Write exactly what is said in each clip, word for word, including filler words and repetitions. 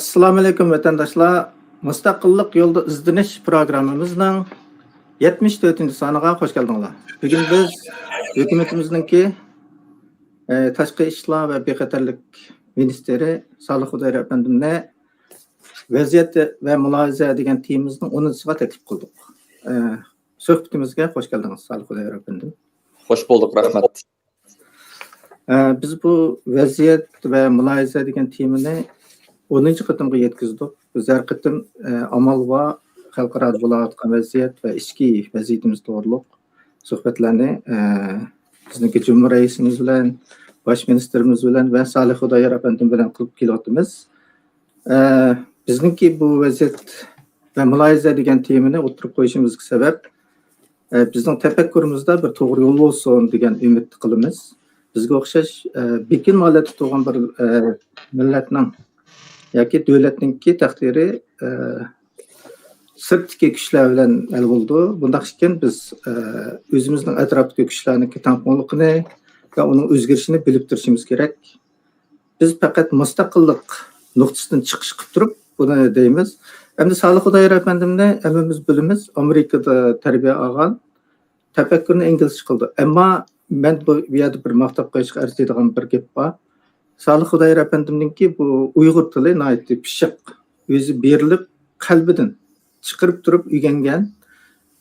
ئەسسالامۇئەلەيكۇم، ۋەتەنداشلار. مۇستەقىللىق يولىدا ئىزدىنىش پىروگراممىمىزنىڭ يەتمىش تۆتىنچى سانىغا خوش كەلدىڭلار. بۈگۈن بىز ھۆكۈمىتىمىزنىڭكى، ئە، تاشقى ئىشلار ۋە بىخەتەرلىك مىنىستىرى سالىھ خۇدايار ئەپەندىمنى ۋەزىيەت ۋە مۇلاھىزە دېگەن تېمىمىزنىڭ ئونىنچىسىغا تەكلىپ قىلدۇق. ئە، سۆھبىتىمىزگە خوش كەلدىڭىز، سالىھ خۇدايار ئەپەندىم. خوش بولدۇق، رەھمەت. ئە، بىز بۇ ۋەزىيەت ۋە مۇلاھىزە دېگەن تېمىنى ئونىنچى قېتىمغا يەتكۈزدۇق. بىز ھەر قېتىم، ئە، ئامال بار خەلقئارادا بولۇۋاتقان ۋەزىيەت ۋە ئىچكى ۋەزىيىتىمىز توغرۇلۇق سۆھبەتلەرنى، ئە، بىزنىڭكى جۇمھۇر رەئىسىمىز بىلەن، باش مىنىستىرىمىز بىلەن ۋە سالىھ خۇدايار ئەپەندىم بىلەن قىلىپ كېلىۋاتىمىز. ئە، بىزنىڭكى بۇ ۋەزىيەت ۋە مۇلاھىزە دېگەن تېمىنى ئوتتۇرىغا قويۇشىمىزغا سەۋەب، ئە، بىزنىڭ تەپەككۇرىمىزدا بىر توغرا يول بولسۇن دېگەن ئۈمىد قىلىمىز. بىزگە ئوخشاش، ئە، بېكىنمە ھالەتتە تۇرغان بىر، ئە، مىللەتنىڭ ياكى دۆلەتنىڭكى تەقدىرى، ئە، سىرتتىكى كۈچلەر بىلەن ھەل بولىدۇ. بۇنداق ئىكەن، بىز، ئە، ئۆزىمىزنىڭ ئەتراپتىكى كۈچلەرنىڭكى تەڭپۇڭلۇقىنى ۋە ئۇنىڭ ئۆزگىرىشىنى بىلىپ تۇرۇشىمىز كېرەك. بىز پەقەت مۇستەقىللىق نۇقتىسىدىن چىقىش قىلىپ تۇرۇپ بۇنى دەيمىز. ئەمدى سالىھ خۇدايار ئەپەندىمنى ھەممىمىز بىلىمىز، ئامېرىكىدا تەربىيە ئالغان، تەپەككۇرنى ئىنگلىزچە قىلىدۇ. ئەمما مەن بۇ، بۇ يەردە بىر ماختاپ قويۇشقا ئەرزىيدىغان بىر گەپ بار. سالىھ خۇدايار ئەپەندىمنىڭكى بۇ ئۇيغۇر تىلى ناھايىتى پىششىق، ئۆزى بېرىلىپ، قەلبىدىن چىقىرىپ تۇرۇپ ئۆگەنگەن.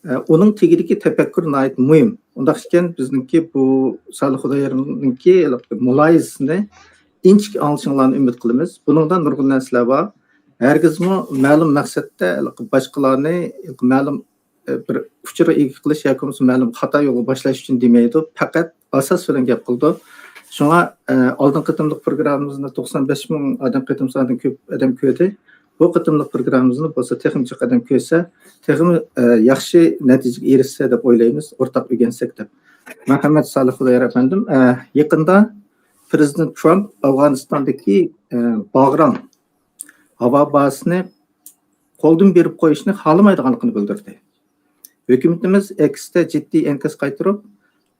ئە، ئۇنىڭ تېگىدىكى تەپەككۇر ناھايىتى مۇھىم. ئۇنداق ئىكەن، بىزنىڭكى بۇ سالىھ خۇدايارنىڭكى مۇلاھىزىسىنى ئىنچىكە ئاڭلىشىڭلارنى ئۈمىد قىلىمىز. بۇنىڭدا نۇرغۇن نەرسىلەر بار. ھەرگىزمۇ مەلۇم مەقسەتتە باشقىلارنى مەلۇم، ئە، بىر ئۇچۇرغا ئىگە قىلىش ياكى بولمىسا مەلۇم خاتا يولغا باشلاش ئۈچۈن دېمەيدۇ. پەقەت ئاساس بىلەن گەپ قىلىدۇ. شۇڭا، ئە، ئالدىنقى قېتىملىق پروگراممىمىزنى توقسان بەش مىڭ ئادەم قېتىمسازدىن كۆپ ئادەم كۆردى. بۇ قېتىملىق پروگراممىمىزنى بولسا تېخىمۇ جىق ئادەم كۆرسە، تېخىمۇ، ئە، ياخشى نەتىجىگە ئېرىشسە دەپ ئويلايمىز، ئورتاق ئۆگەنسەك دەپ. مەرھەمەت، سالىھ خۇدايار ئەپەندىم. ئە، يېقىندا پرېزىدېنت ترامپ ئافغانىستاندىكى، ئە، باغرام ھاۋا بازىسىنى قولدىن بېرىپ قويۇشنى خالىمايدىغانلىقىنى بىلدۈردى. ھۆكۈمىتىمىز ئېكستا جىددىي ئىنكاس قايتۇرۇپ،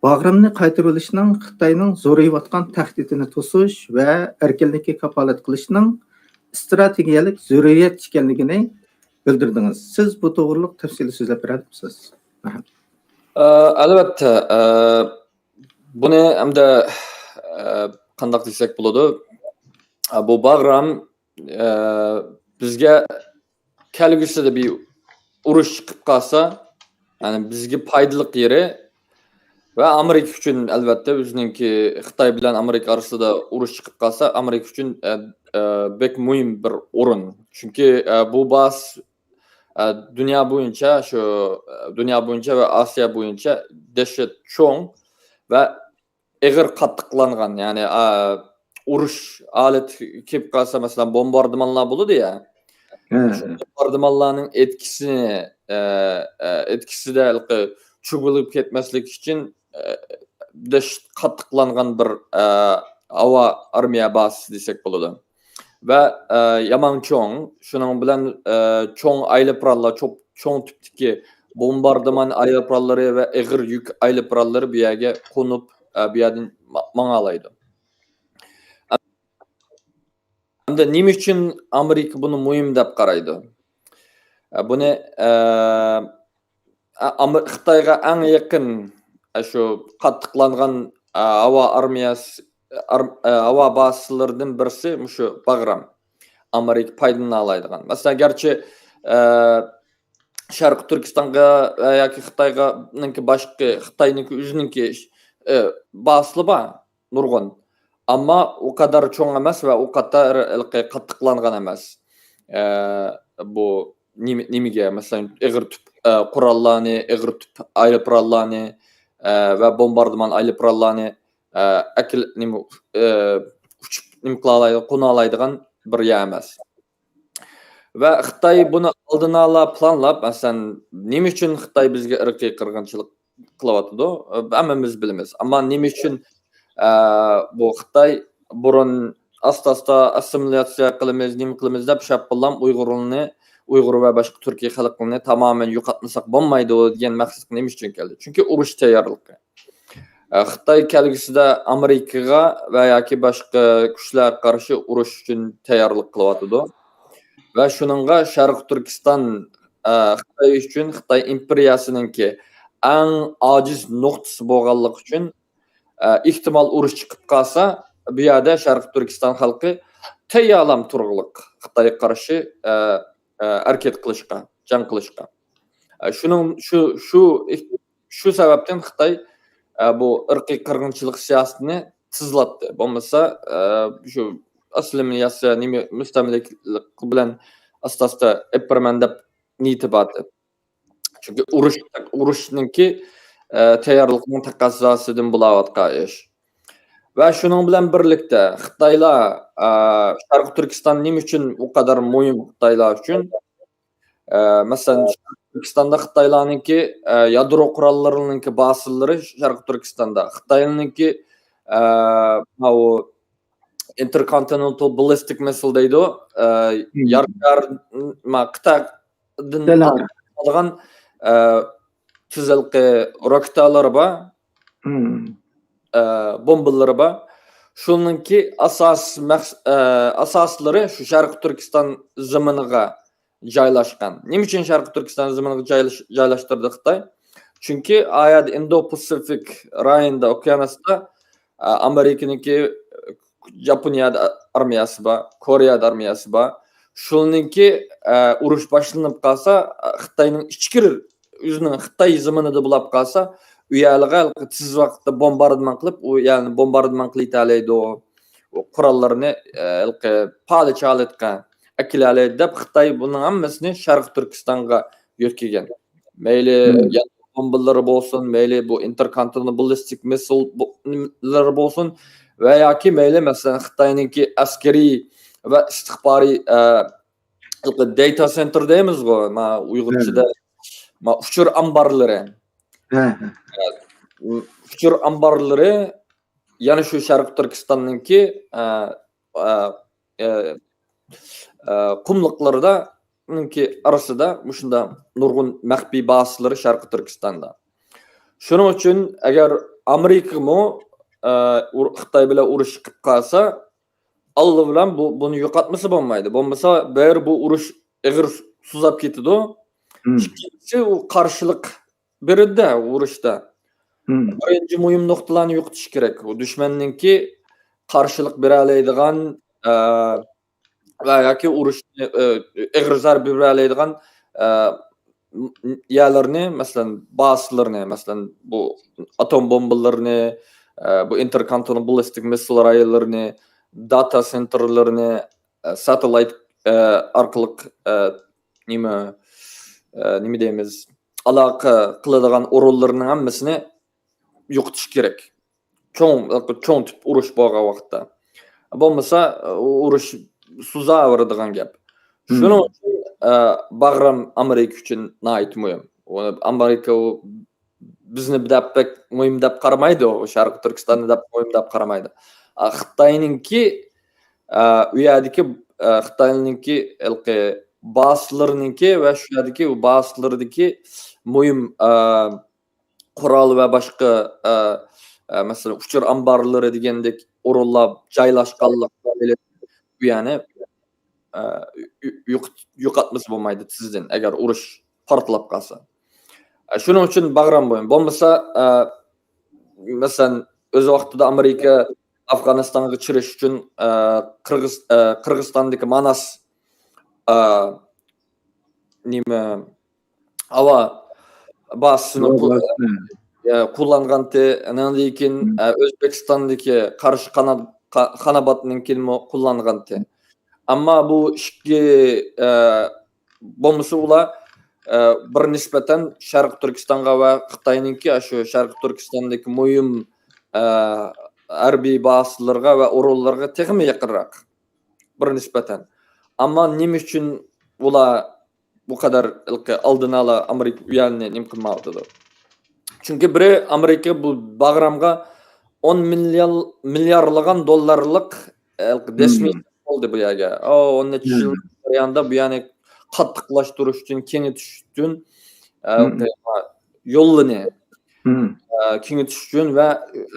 باغرامنى قايتۇرۇۋېلىشنىڭ خىتاينىڭ زورىيىۋاتقان تەھدىتىنى توسۇش ۋە ئەركىنلىككە كاپالەت قىلىشنىڭ ئىستراتېگىيەلىك زۆرۈرىيەت ئىكەنلىكىنى بىلدۈردىڭىز. سىز بۇ توغرىلىق تەپسىلىي سۆزلەپ بېرەلمىسىز؟ ئە، ئەلۋەتتە، ئە، بۇنى ئەمدى، ئە، قانداق دېسەك بولىدۇ؟ ئە، بۇ باغرام، ئە، بىزگە كەلگۈسىدە بىر ئۇرۇش چىقىپ قالسا، يەنى بىزگە پايدىلىق يېرى ۋە ئامېرىكا ئۈچۈن، ئەلۋەتتە، ئۆزىنىڭكى خىتاي بىلەن ئامېرىكا ئارىسىدا ئۇرۇش چىقىپ قالسا، ئامېرىكا ئۈچۈن، ئە، ئە، بەك مۇھىم بىر ئورۇن. چۈنكى، ئە، بۇ باس، ئە، دۇنيا بويىچە، شۇ، ئە، دۇنيا بويىچە ۋە ئاسىيا بويىچە دەھشەت چوڭ ۋە ئېغىر قاتتىقلانغان، يەنى، ئا، ئۇرۇش ھالىتى كېلىپ قالسا، مەسىلەن، بومباردىمانلار بولىدۇ يا. ھە. شۇ بومباردىمانلارنىڭ ئەتكىسىنى، ئە، ئە، ئەتكىسىدە ھېلىقى چۈگۈلۈپ كەتمەسلىك ئۈچۈن، ئە، دەھشەت قاتتىقلانغان بىر، ئە، ھاۋا ئارمىيە بازىسى دېسەك بولىدۇ. ۋە، ئە، يامان چوڭ، شۇنىڭ بىلەن، ئە، چوڭ ئايروپىلانلار، چوپ-، چوڭ تىپتىكى بومباردىمان ئايروپىلانلىرى ۋە ئېغىر يۈك ئايروپىلانلىرى بۇ يەرگە قونۇپ، ئە، بۇ يەردىن ما-، ماڭالايدۇ. ئەمدى نېمە ئۈچۈن ئامېرىكا بۇنى مۇھىم دەپ قارايدۇ؟ ئە، بۇنى، ئە، ئە، ئامېر-، خىتايغا ئەڭ يېقىن، ئە، شۇ قاتتىقلانغان، ئە، ھاۋا ئارمىيەسى، ئار-، ئە، ھاۋا بازىلىرىدىن بىرسى مۇشۇ باغرام. ئامېرىكا پايدىلىنالايدىغان. مەسىلەن، گەرچە، ئە، شەرقىي تۈركىستانغا ۋە ياكى خىتايغا نىڭكى باشقا، خىتاينىڭكى ئۆزىنىڭكى، ئە، بازىسى بار، نۇرغۇن. ئەمما ئۇ قەدەر چوڭ ئەمەس ۋە ئۇ قەدەر ھېلىقى قاتتىقلانغان ئەمەس. ئە، بۇ نېمە-، نېمىگە، مەسىلەن، ئېغىر تۈپ، ئە، قوراللارنى، ئېغىر تۈپ ئايروپىلانلارنى، ئە، ۋە بومباردىمان ئايروپىلانلارنى، ئە، ئەكىل-، نېمە، ئە، ئۇچۇپ نېمە قىلالايدىغان، قونالايدىغان بىر يەر ئەمەس. ۋە خىتاي بۇنى ئالدىنئالا پىلانلاپ، مەسىلەن، نېمە ئۈچۈن خىتاي بىزگە ئىرقىي قىرغىنچىلىق قىلىۋاتىدۇ؟ ھەممىمىز بىلىمىز. ئەمما نېمە ئۈچۈن، ئە، بۇ خىتاي بۇرۇن ئاستا-ئاستا ئاسسىمىلياتسىيە قىلىمىز، نېمە قىلىمىز دەپ شاپپىلام ئۇيغۇرلارنى، ئۇيغۇر ۋە باشقا تۈركىي خەلقلەرنى تامامەن يوقاتمىساق بولمايدۇ دېگەن مەقسەتكە نېمە ئۈچۈن كەلدى؟ چۈنكى ئۇرۇش تەييارلىقى. ئە، خىتاي كەلگۈسىدە ئامېرىكىغا ۋە ياكى باشقا كۈچلەرگە قارشى ئۇرۇش ئۈچۈن تەييارلىق قىلىۋاتىدۇ. ۋە شۇنىڭغا شەرقىي تۈركىستان، ئە، خىتاي ئۈچۈن، خىتاي ئىمپېرىيەسىنىڭكى ئەڭ ئاجىز نۇقتىسى بولغانلىقى ئۈچۈن، ئە، ئېھتىمال ئۇرۇش چىقىپ قالسا، بۇ يەردە شەرقىي تۈركىستان خەلقى تەييارلام تۇرغۇلۇق خىتايغا قارشى، ئە، ئە، ھەرىكەت قىلىشقا، جەڭ قىلىشقا. ئە، شۇنىڭ، شۇ، شۇ، شۇ سەۋەبتىن خىتاي، ئە، بۇ ئىرقىي قىرغىنچىلىق سىياسىتىنى تېزلاتتى. بولمىسا، ئە، شۇ ئاسسىمىلياتسىيە، نېمە، مۇستەملىكىلىك بىلەن ئاستا-ئاستا ئېلىپ بېرىمەن دەپ نىيىتى بار ئىدى. چۈنكى ئۇرۇش، ئۇرۇشنىڭكى، ئە، تەييارلىقنىڭ تەقەززاسىدىن بولاۋاتقان ئىش. ۋە شۇنىڭ بىلەن بىرلىكتە خىتايلار، ئە، شەرقىي تۈركىستان نېمە ئۈچۈن ئۇ قەدەر مۇھىم خىتايلار ئۈچۈن؟ ئە، مەسىلەن، تۈركىستاندا خىتايلارنىڭكى، ئە، يادرو قوراللىرىنىڭكى بازىلىرى شەرقىي تۈركىستاندا. خىتاينىڭكى، ئە، ماۋۇ intercontinental ballistic missile دەيدۇ. ئە، يار، يار، ما، قىتئەدىن ئالىدىغان، ئە، تېزلىكى راكېتالىرى بار. ئە، بومبىلىرى بار. شۇنىڭكى ئاساس مەقس-، ئە، ئاساسلىرى شۇ شەرقىي تۈركىستان زېمىنىغا جايلاشقان. نېمە ئۈچۈن شەرقىي تۈركىستان زېمىنىغا جايلاش-، جايلاشتۇردى خىتاي؟ چۈنكى ئايەدە ئىندو پاسىفىك رايوندا، ئوكيانۇستا، ئە، ئامېرىكىنىڭكى، ياپونىيەدە ئارمىيەسى بار، كورېيەدە ئارمىيەسى بار. شۇنىڭكى، ئە، ئۇرۇش باشلىنىپ قالسا، ئە، خىتاينىڭ ئىچكىرى، ئۆزىنىڭ خىتاي زېمىنىدا بولاپ قالسا، ئۇ يەرلەرگە تېز ۋاقىتتا بومباردىمان قىلىپ، ئۇ يەرنى بومباردىمان قىلىۋېتەلەيدۇ. ئۇ قوراللىرىنى، ئە، ھېلىقى پالىچالىتقا ئەكېلەلەيدۇ دەپ، خىتاي بۇنىڭ ھەممىسىنى شەرقىي تۈركىستانغا يۆتكىگەن. مەيلى يادرو بومبىلىرى بولسۇن، مەيلى بۇ intercontinental ballistic missile بو-، نېمىلىرى بولسۇن ۋە ياكى مەيلى، مەسىلەن، خىتاينىڭكى ئەسكىرىي ۋە ئىستىخبارىي، ئە، data center دەيمىزغۇ، ما، ئۇيغۇرچىدا، ما، ئۇچۇر ئامبارلىرى. ئۇچۇر ئامبارلىرى يەنە شۇ شەرقىي تۈركىستاننىڭكى، ئە، ئە، ئە، ئە، قۇملۇقلىرىدا، نىڭكى ئارىسىدا مۇشۇنداق نۇرغۇن مەخپىي بازىلىرى شەرقىي تۈركىستاندا. شۇنىڭ ئۈچۈن ئەگەر ئامېرىكىمۇ، ئە، ئۇر-، خىتاي بىلەن ئۇرۇش قىلىپ قالسا، ئالدى بىلەن بۇ، بۇنى يوقاتمىسا بولمايدۇ. بولمىسا بىر بۇ ئۇرۇش ئېغىر سۇزاپ كېتىدۇ. ئىككىنچىسى، ئۇ قارشىلىق بېرىدۇ ئۇرۇشتا. بىرىنچى مۇھىم نۇقتىلارنى يوقىتىش كېرەك. ئۇ دۈشمەننىڭكى قارشىلىق بېرەلەيدىغان، ئە، ۋە ياكى ئۇرۇشنى، ئە، ئېغىر زەربە بېرەلەيدىغان، ئە، يەرلىرىنى، مەسىلەن، بازىلىرىنى، مەسىلەن، بۇ ئاتوم بومبىلىرىنى، ئە، بۇ intercontinental ballistic missile رايونلىرىنى، data centerلىرىنى، ئە، ساتېلايت، ئە، ئارقىلىق، ئە، نېمە، ئە، نېمە دەيمىز، ئالاقە قىلىدىغان ئورۇنلىرىنىڭ ھەممىسىنى يوقىتىش كېرەك. چوڭ، چوڭ تىپ ئۇرۇش بولغان ۋاقىتتا. بولمىسا، ئۇ ئۇرۇش سۇزاۋېرىدىغان گەپ. شۇنىڭ ئۈچۈن، ئە، باغرام ئامېرىكا ئۈچۈن ناھايىتى مۇھىم. ئۇ ئامېرىكا ئۇ بىزنى دەپ بەك مۇھىم دەپ قارىمايدۇ، شەرقىي تۈركىستاننى دەپ مۇھىم دەپ قارىمايدۇ. ئا، خىتاينىڭكى، ئا، ئۇ يەردىكى، ئا، خىتاينىڭكى ھېلىقى بازىلىرىنىڭكى ۋە شۇ يەردىكى بازىلىرىدىكى مۇھىم، ئا، قورال ۋە باشقا، ئا، ئا، مەسىلەن، ئۇچۇر ئامبارلىرى دېگەندەك ئورۇنلار جايلاشقانلىقى بىلەن بۇ يەرنى، ئا، يو-، يوق-، يوقاتمىسا بولمايدۇ تېزدىن، ئەگەر ئۇرۇش پارتلاپ قالسا. ئا، شۇنىڭ ئۈچۈن باغرام بويۇن. بولمىسا، ئا، مەسىلەن، ئۆز ۋاقتىدا ئامېرىكا ئافغانىستانغا كىرىش ئۈچۈن، ئا، قىرغىز-، ئا، قىرغىزىستاندىكى ماناس، ئا، نېمە، ھاۋا بازىسىنى قۇ-، يا، قوللانغانتى. ئاندىن كېيىن، ئە، ئۆزبېكىستاندىكى قارشى قانات-، قا-، خاناباتنىڭكىنىمۇ قوللانغانتى. ئەمما بۇ ئىككى، ئە، بولمىسا ئۇلار، ئە، بىر نىسبەتەن شەرقىي تۈركىستانغا ۋە خىتاينىڭكى ئاشۇ شەرقىي تۈركىستاندىكى مۇھىم، ئە، ھەربىي بازىلىرىغا ۋە ئورۇنلىرىغا تېخىمۇ يېقىنراق. بىر نىسبەتەن. ئەمما نېمە ئۈچۈن ئۇلار بۇ قەدەر ھېلىقى ئالدىن ئالا ئامېرىكا ئۇ يەرنى نېمە قىلمايۋاتىدۇ؟ چۈنكى بىرى، ئامېرىكا بۇ باغرامغا ئون مىليار، مىليارلىغان دوللارلىق، ھېلىقى دەسمىي بولدى بۇ يەرگە. ئۇ ئون نەچچە يىل جەريانىدا بۇ يەرنى قاتتىقلاشتۇرۇش ئۈچۈن، كېڭىيتىش ئۈچۈن، ھېلىقى يوللىنى. ئە، كېڭىتىش ئۈچۈن ۋە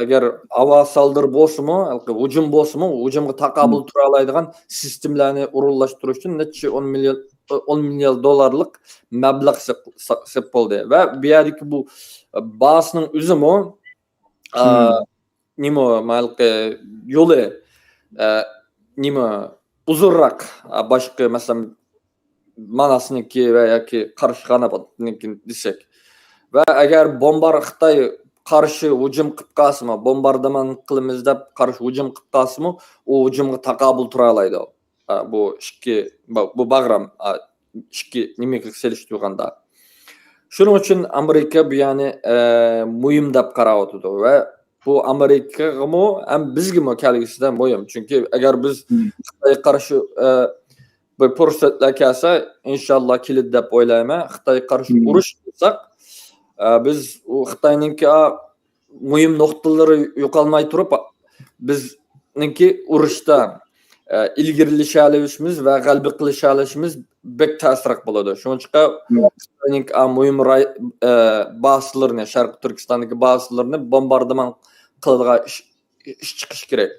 ئەگەر ھاۋا سالدۇر بولسىمۇ، ھەجۇم بولسىمۇ، ھۇجۇمغا تاقابىل تۇرالايدىغان سىستېمىلارنى ئورۇنلاشتۇرۇش ئۈچۈن نەچچە ئون مىليون، ئون مىليارد دوللارلىق مەبلەغ سېپ، سېپ بولدى. ۋە بۇ يەردىكى بۇ بازىنىڭ ئۆزىمۇ، ئە، نېمە، مايلىقى يولى، ئە، نېمە، ئۇزۇنراق، ئە، باشقا، مەسىلەن، ماناسنىڭكى ۋە ياكى قارشى قاناتنىڭكى دېسەك. ۋە ئەگەر بومبار خىتاي قارشى ھۇجۇم قىلىپ قالسىمۇ، بومباردىمان قىلىمىز دەپ قارشى ھۇجۇم قىلىپ قالسىمۇ، ئۇ ھۇجۇمغا تاقابىل تۇرالايدۇ. ئە، بۇ ئىككى، بۇ، بۇ باغرام، ئە، ئىككى نېمىگە سېلىشتۇرغاندا. شۇنىڭ ئۈچۈن ئامېرىكا بۇ يەرنى، ئە، مۇھىم دەپ قاراۋاتىدۇ ۋە بۇ ئامېرىكىغىمۇ ھەم بىزگىمۇ كەلگۈسىدە مۇھىم. چۈنكى ئەگەر بىز خىتايغا قارشى، ئە، بىر پۇرسەتلەر كەلسە، ئىنشاللا كېلىدۇ دەپ ئويلايمەن. خىتايغا قارشى ئۇرۇش قىلساق، ئە، بىز ئۇ خىتاينىڭكى، ئا، مۇھىم نۇقتىلىرى يوقالماي تۇرۇپ، بىزنىڭكى ئۇرۇشتا، ئە، ئىلگىرىلىشەلىشىمىز ۋە غەلىبە قىلىشەلىشىمىز بەك تەسرەك بولىدۇ. شۇنىڭ ئۈچۈن خىتاينىڭكى، ئا، مۇھىم راي-، ئە، بازىلىرىنى، شەرقىي تۈركىستاندىكى بازىلىرىنى بومباردىمان قىلىدىغان ئىش، ئىش چىقىشى كېرەك.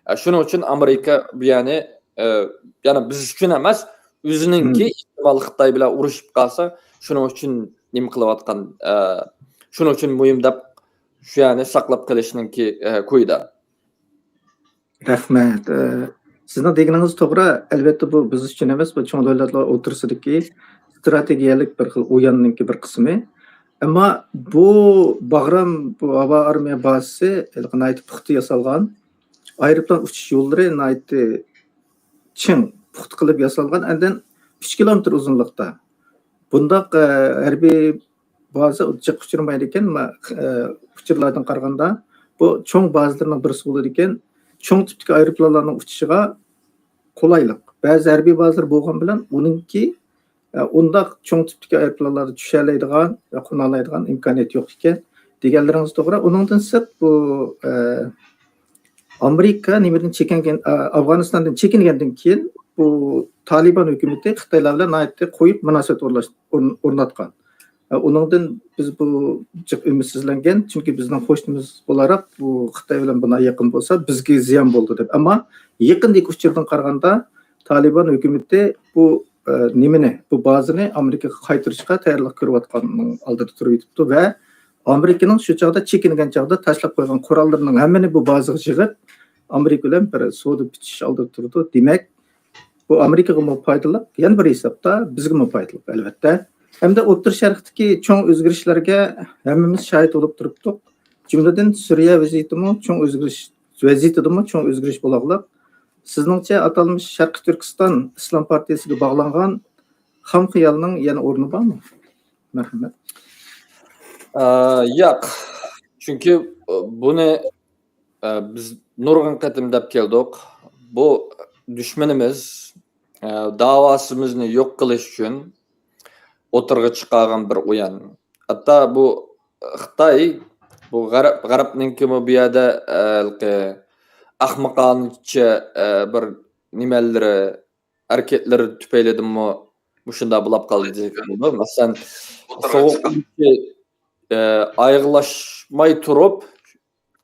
ئە، شۇنىڭ ئۈچۈن ئامېرىكا بۇ يەرنى، ئە، يەنى بىز ئۈچۈن ئەمەس، ئۆزىنىڭكى ئېھتىمال خىتاي بىلەن ئۇرۇشۇپ قالسا، شۇنىڭ ئۈچۈن نېمە قىلىۋاتقان، ئە، شۇنىڭ ئۈچۈن مۇھىم دەپ شۇ يەرنى ساقلاپ قېلىشنىڭكى، ئە، كويىدا. رەھمەت. ئە، سىزنىڭ دېگىنىڭىز توغرا. ئەلۋەتتە، بۇ بىز ئۈچۈن ئەمەس، بۇ چوڭ دۆلەتلەر ئوتتۇرىسىدىكى ئىستراتېگىيەلىك بىر خىل ئويۇننىڭكى بىر قىسمى. ئەمما بۇ باغرام، بۇ ھاۋا ئارمىيە بازىسى ھېلىقى ناھايىتى پۇختا ياسالغان، ئايروپىلان ئۇچۇش يوللىرى ناھايىتى چىڭ، پۇختا قىلىپ ياسالغان، ئاندىن ئۈچ كىلومېتىر ئۇزۇنلۇقتا. بۇنداق، ئە، ھەربىي بازا جىق ئۇچرىمايدىكەن، ما-، ئە، ئۇچۇرلاردىن قارىغاندا، بۇ چوڭ بازىلىرىنىڭ بىرسى بولىدىكەن. چوڭ تىپتىكى ئايروپىلانلارنىڭ ئۇچۇشىغا قولايلىق. بەزى ھەربىي بازىلار بولغان بىلەن ئۇنىڭكى، ئە، ئۇنداق چوڭ تىپتىكى ئايروپىلانلاردا چۈشەلەيدىغان ۋە قونالايدىغان ئىمكانىيەت يوق ئىكەن دېگەنلىرىڭىز توغرا. ئۇنىڭدىن سىرت، بۇ، ئە، ئامېرىكا نېمىدىن چېكىنگەن، ئە، ئافغانىستاندىن چېكىنگەندىن كېيىن، بۇ تالىبان ھۆكۈمىتى خىتايلار بىلەن ناھايىتى قويۇق مۇناسىۋەت ئورۇنلاش-، ئورن-، ئورناتقان. ئە، ئۇنىڭدىن بىز بۇ جىق ئۈمىدسىزلەنگەن، چۈنكى بىزنىڭ قوشنىمىز بولاراق بۇ خىتاي بىلەن بۇنداق يېقىن بولسا، بىزگە زىيان بولىدۇ دەپ. ئەمما يېقىندىكى ئۇچۇردىن قارىغاندا، تالىبان ھۆكۈمىتى بۇ، ئە، نېمىنى، بۇ بازىنى ئامېرىكىغا قايتۇرۇشقا تەييارلىق كۆرۈۋاتقاننىڭ ئالدىدا تۇرۇۋېتىپتۇ ۋە ئامېرىكىنىڭ شۇ چاغدا چېكىنگەن چاغدا تاشلاپ قويغان قوراللىرىنىڭ ھەممىنى بۇ بازىغا يىغىپ، ئامېرىكا بىلەن بىر سودا پۈتۈشۈش ئالدىدا تۇرىدۇ. دېمەك، بۇ ئامېرىكىغىمۇ پايدىلىق، يەنە بىر ھېسابتا بىزگىمۇ پايدىلىق، ئەلۋەتتە. ھەمدە ئوتتۇرا شەرقتىكى چوڭ ئۆزگىرىشلەرگە ھەممىمىز شاھىت بولۇپ تۇرۇپتۇق. جۈملىدىن سۈرىيە ۋەزىيىتىمۇ چوڭ ئۆزگىرىش، ۋەزىيىتىدىمۇ چوڭ ئۆزگىرىش بولاغلىق. سىزنىڭچە، ئاتالمىش شەرقىي تۈركىستان ئىسلام پارتىيىسىگە باغلانغان خام خىيالنىڭ يەنە ئورنى بارمۇ؟ مەرھەمەت. ئە، ياق. چۈنكى، ئە، بۇنى، ئە، بىز نۇرغۇن قېتىم دەپ كەلدۇق. بۇ دۈشمىنىمىز، ئە، داۋاسىمىزنى يوق قىلىش ئۈچۈن ئوتتۇرىغا چىقارغان بىر ئويۇن. ھەتتا بۇ خىتاي، بۇ غەرب، غەربنىڭكىمۇ بۇ يەردە، ئە، ھېلىقى ئەخمىقانىچە، ئە، بىر نېمەلىرى، ھەرىكەتلىرى تۈپەيلىدىنمۇ مۇشۇنداق بولاپ قالدى دېسەك بولىدۇ. مەسىلەن، سوغۇق ئۇرۇشى، ئە، ئاياغلاشماي تۇرۇپ،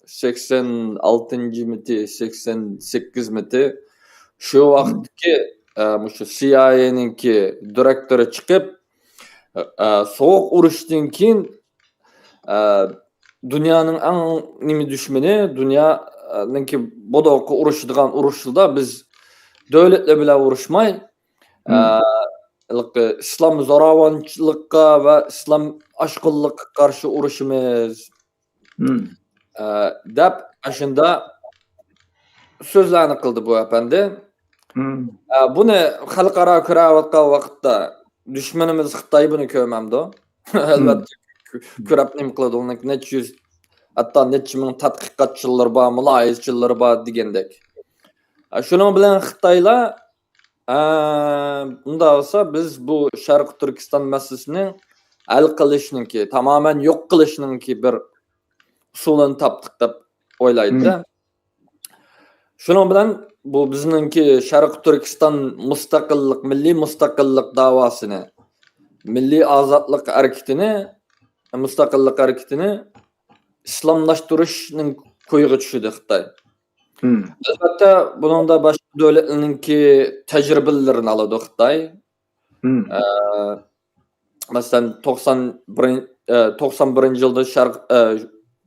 سەكسەن ئالتىنچىمىتى، سەكسەن سەككىزمىتى، شۇ ۋاقىتتىكى، ئە، مۇشۇ سىئايئېنىڭكى دىرېكتورى چىقىپ، ئە، سوغۇق ئۇرۇشتىن كېيىن، ئە، دۇنيانىڭ ئەڭ نېمە دۈشمىنى، دۇنيانىڭكى بۇدۇققا ئۇرۇشىدىغان ئۇرۇشلىدا بىز دۆلەتلەر بىلەن ئۇرۇشماي، ئە، ھېلىقى ئىسلام زوراۋانچىلىققا ۋە ئىسلام ئاشقۇنلۇققا قارشى ئۇرۇشىمىز، ئە، دەپ ئاشۇنداق سۆزلەرنى قىلدى بۇ ئەپەندى. ئە، بۇنى خەلقئارا كۆرۈۋاتقان ۋاقىتتا دۈشمىنىمىز خىتاي بۇنى كۆرمەمدۇ؟ ئەلۋەتتە، كۆ-، كۆرۈپ نېمە قىلىدۇ؟ ئۇنىڭ نەچچە يۈز، ھەتتا نەچچە مىڭ تەتقىقاتچىلىرى بار، مۇلاھىزىچىلىرى بار دېگەندەك. ئە، شۇنىڭ بىلەن خىتايلار، ئە، ئۇنداق بولسا بىز بۇ شەرقىي تۈركىستان مەسىلىسىنى ھەل قىلىشنىڭكى، تامامەن يوق قىلىشنىڭكى بىر ئۇسۇلىنى تاپتۇق دەپ ئويلايدۇ. شۇنىڭ بىلەن بۇ بىزنىڭكى شەرقىي تۈركىستان مۇستەقىللىق، مىللىي مۇستەقىللىق داۋاسىنى، مىللىي ئازادلىق ھەرىكىتىنى، مۇستەقىللىق ھەرىكىتىنى ئىسلاملاشتۇرۇشنىڭ كويىغا چۈشىدۇ خىتاي. ئەلۋەتتە، بۇنىڭدا باشقا دۆلەتلەرنىڭكى تەجرىبىلىرىنى ئالىدۇ خىتاي. ئە، مەسىلەن، توقسان بىرىنچى، ئە، توقسان بىرىنچى يىلدا شەرق، ئە،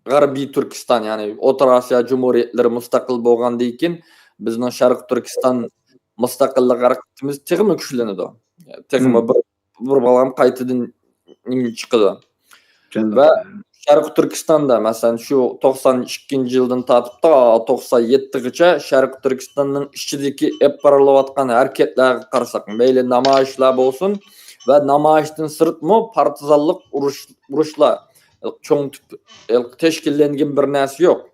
غەربىي تۈركىستان، يەنى ئوتتۇرا ئاسىيا جۇمھۇرىيەتلىرى مۇستەقىل بولغاندىن كېيىن، بىزنىڭ شەرقىي تۈركىستان مۇستەقىللىق ھەرىكىتىمىز تېخىمۇ كۈچلىنىدۇ. تېخىمۇ بىر، بىر بالام قايتىدىن نېمە چىقىدۇ. ۋە شەرقىي تۈركىستاندا، مەسىلەن، شۇ توقسان ئىككىنچى يىلدىن تارتىپ تا توقسان يەتتىگىچە شەرقىي تۈركىستاننىڭ ئىچىدىكى ئېلىپ بېرىلىۋاتقان ھەرىكەتلەرگە قارىساق، مەيلى نامايىشلار بولسۇن ۋە نامايىشتىن سىرتمۇ پارتىزانلىق ئۇرۇش، ئۇرۇشلار، چوڭ تۈپ، تەشكىللەنگەن بىر نەرسە يوق.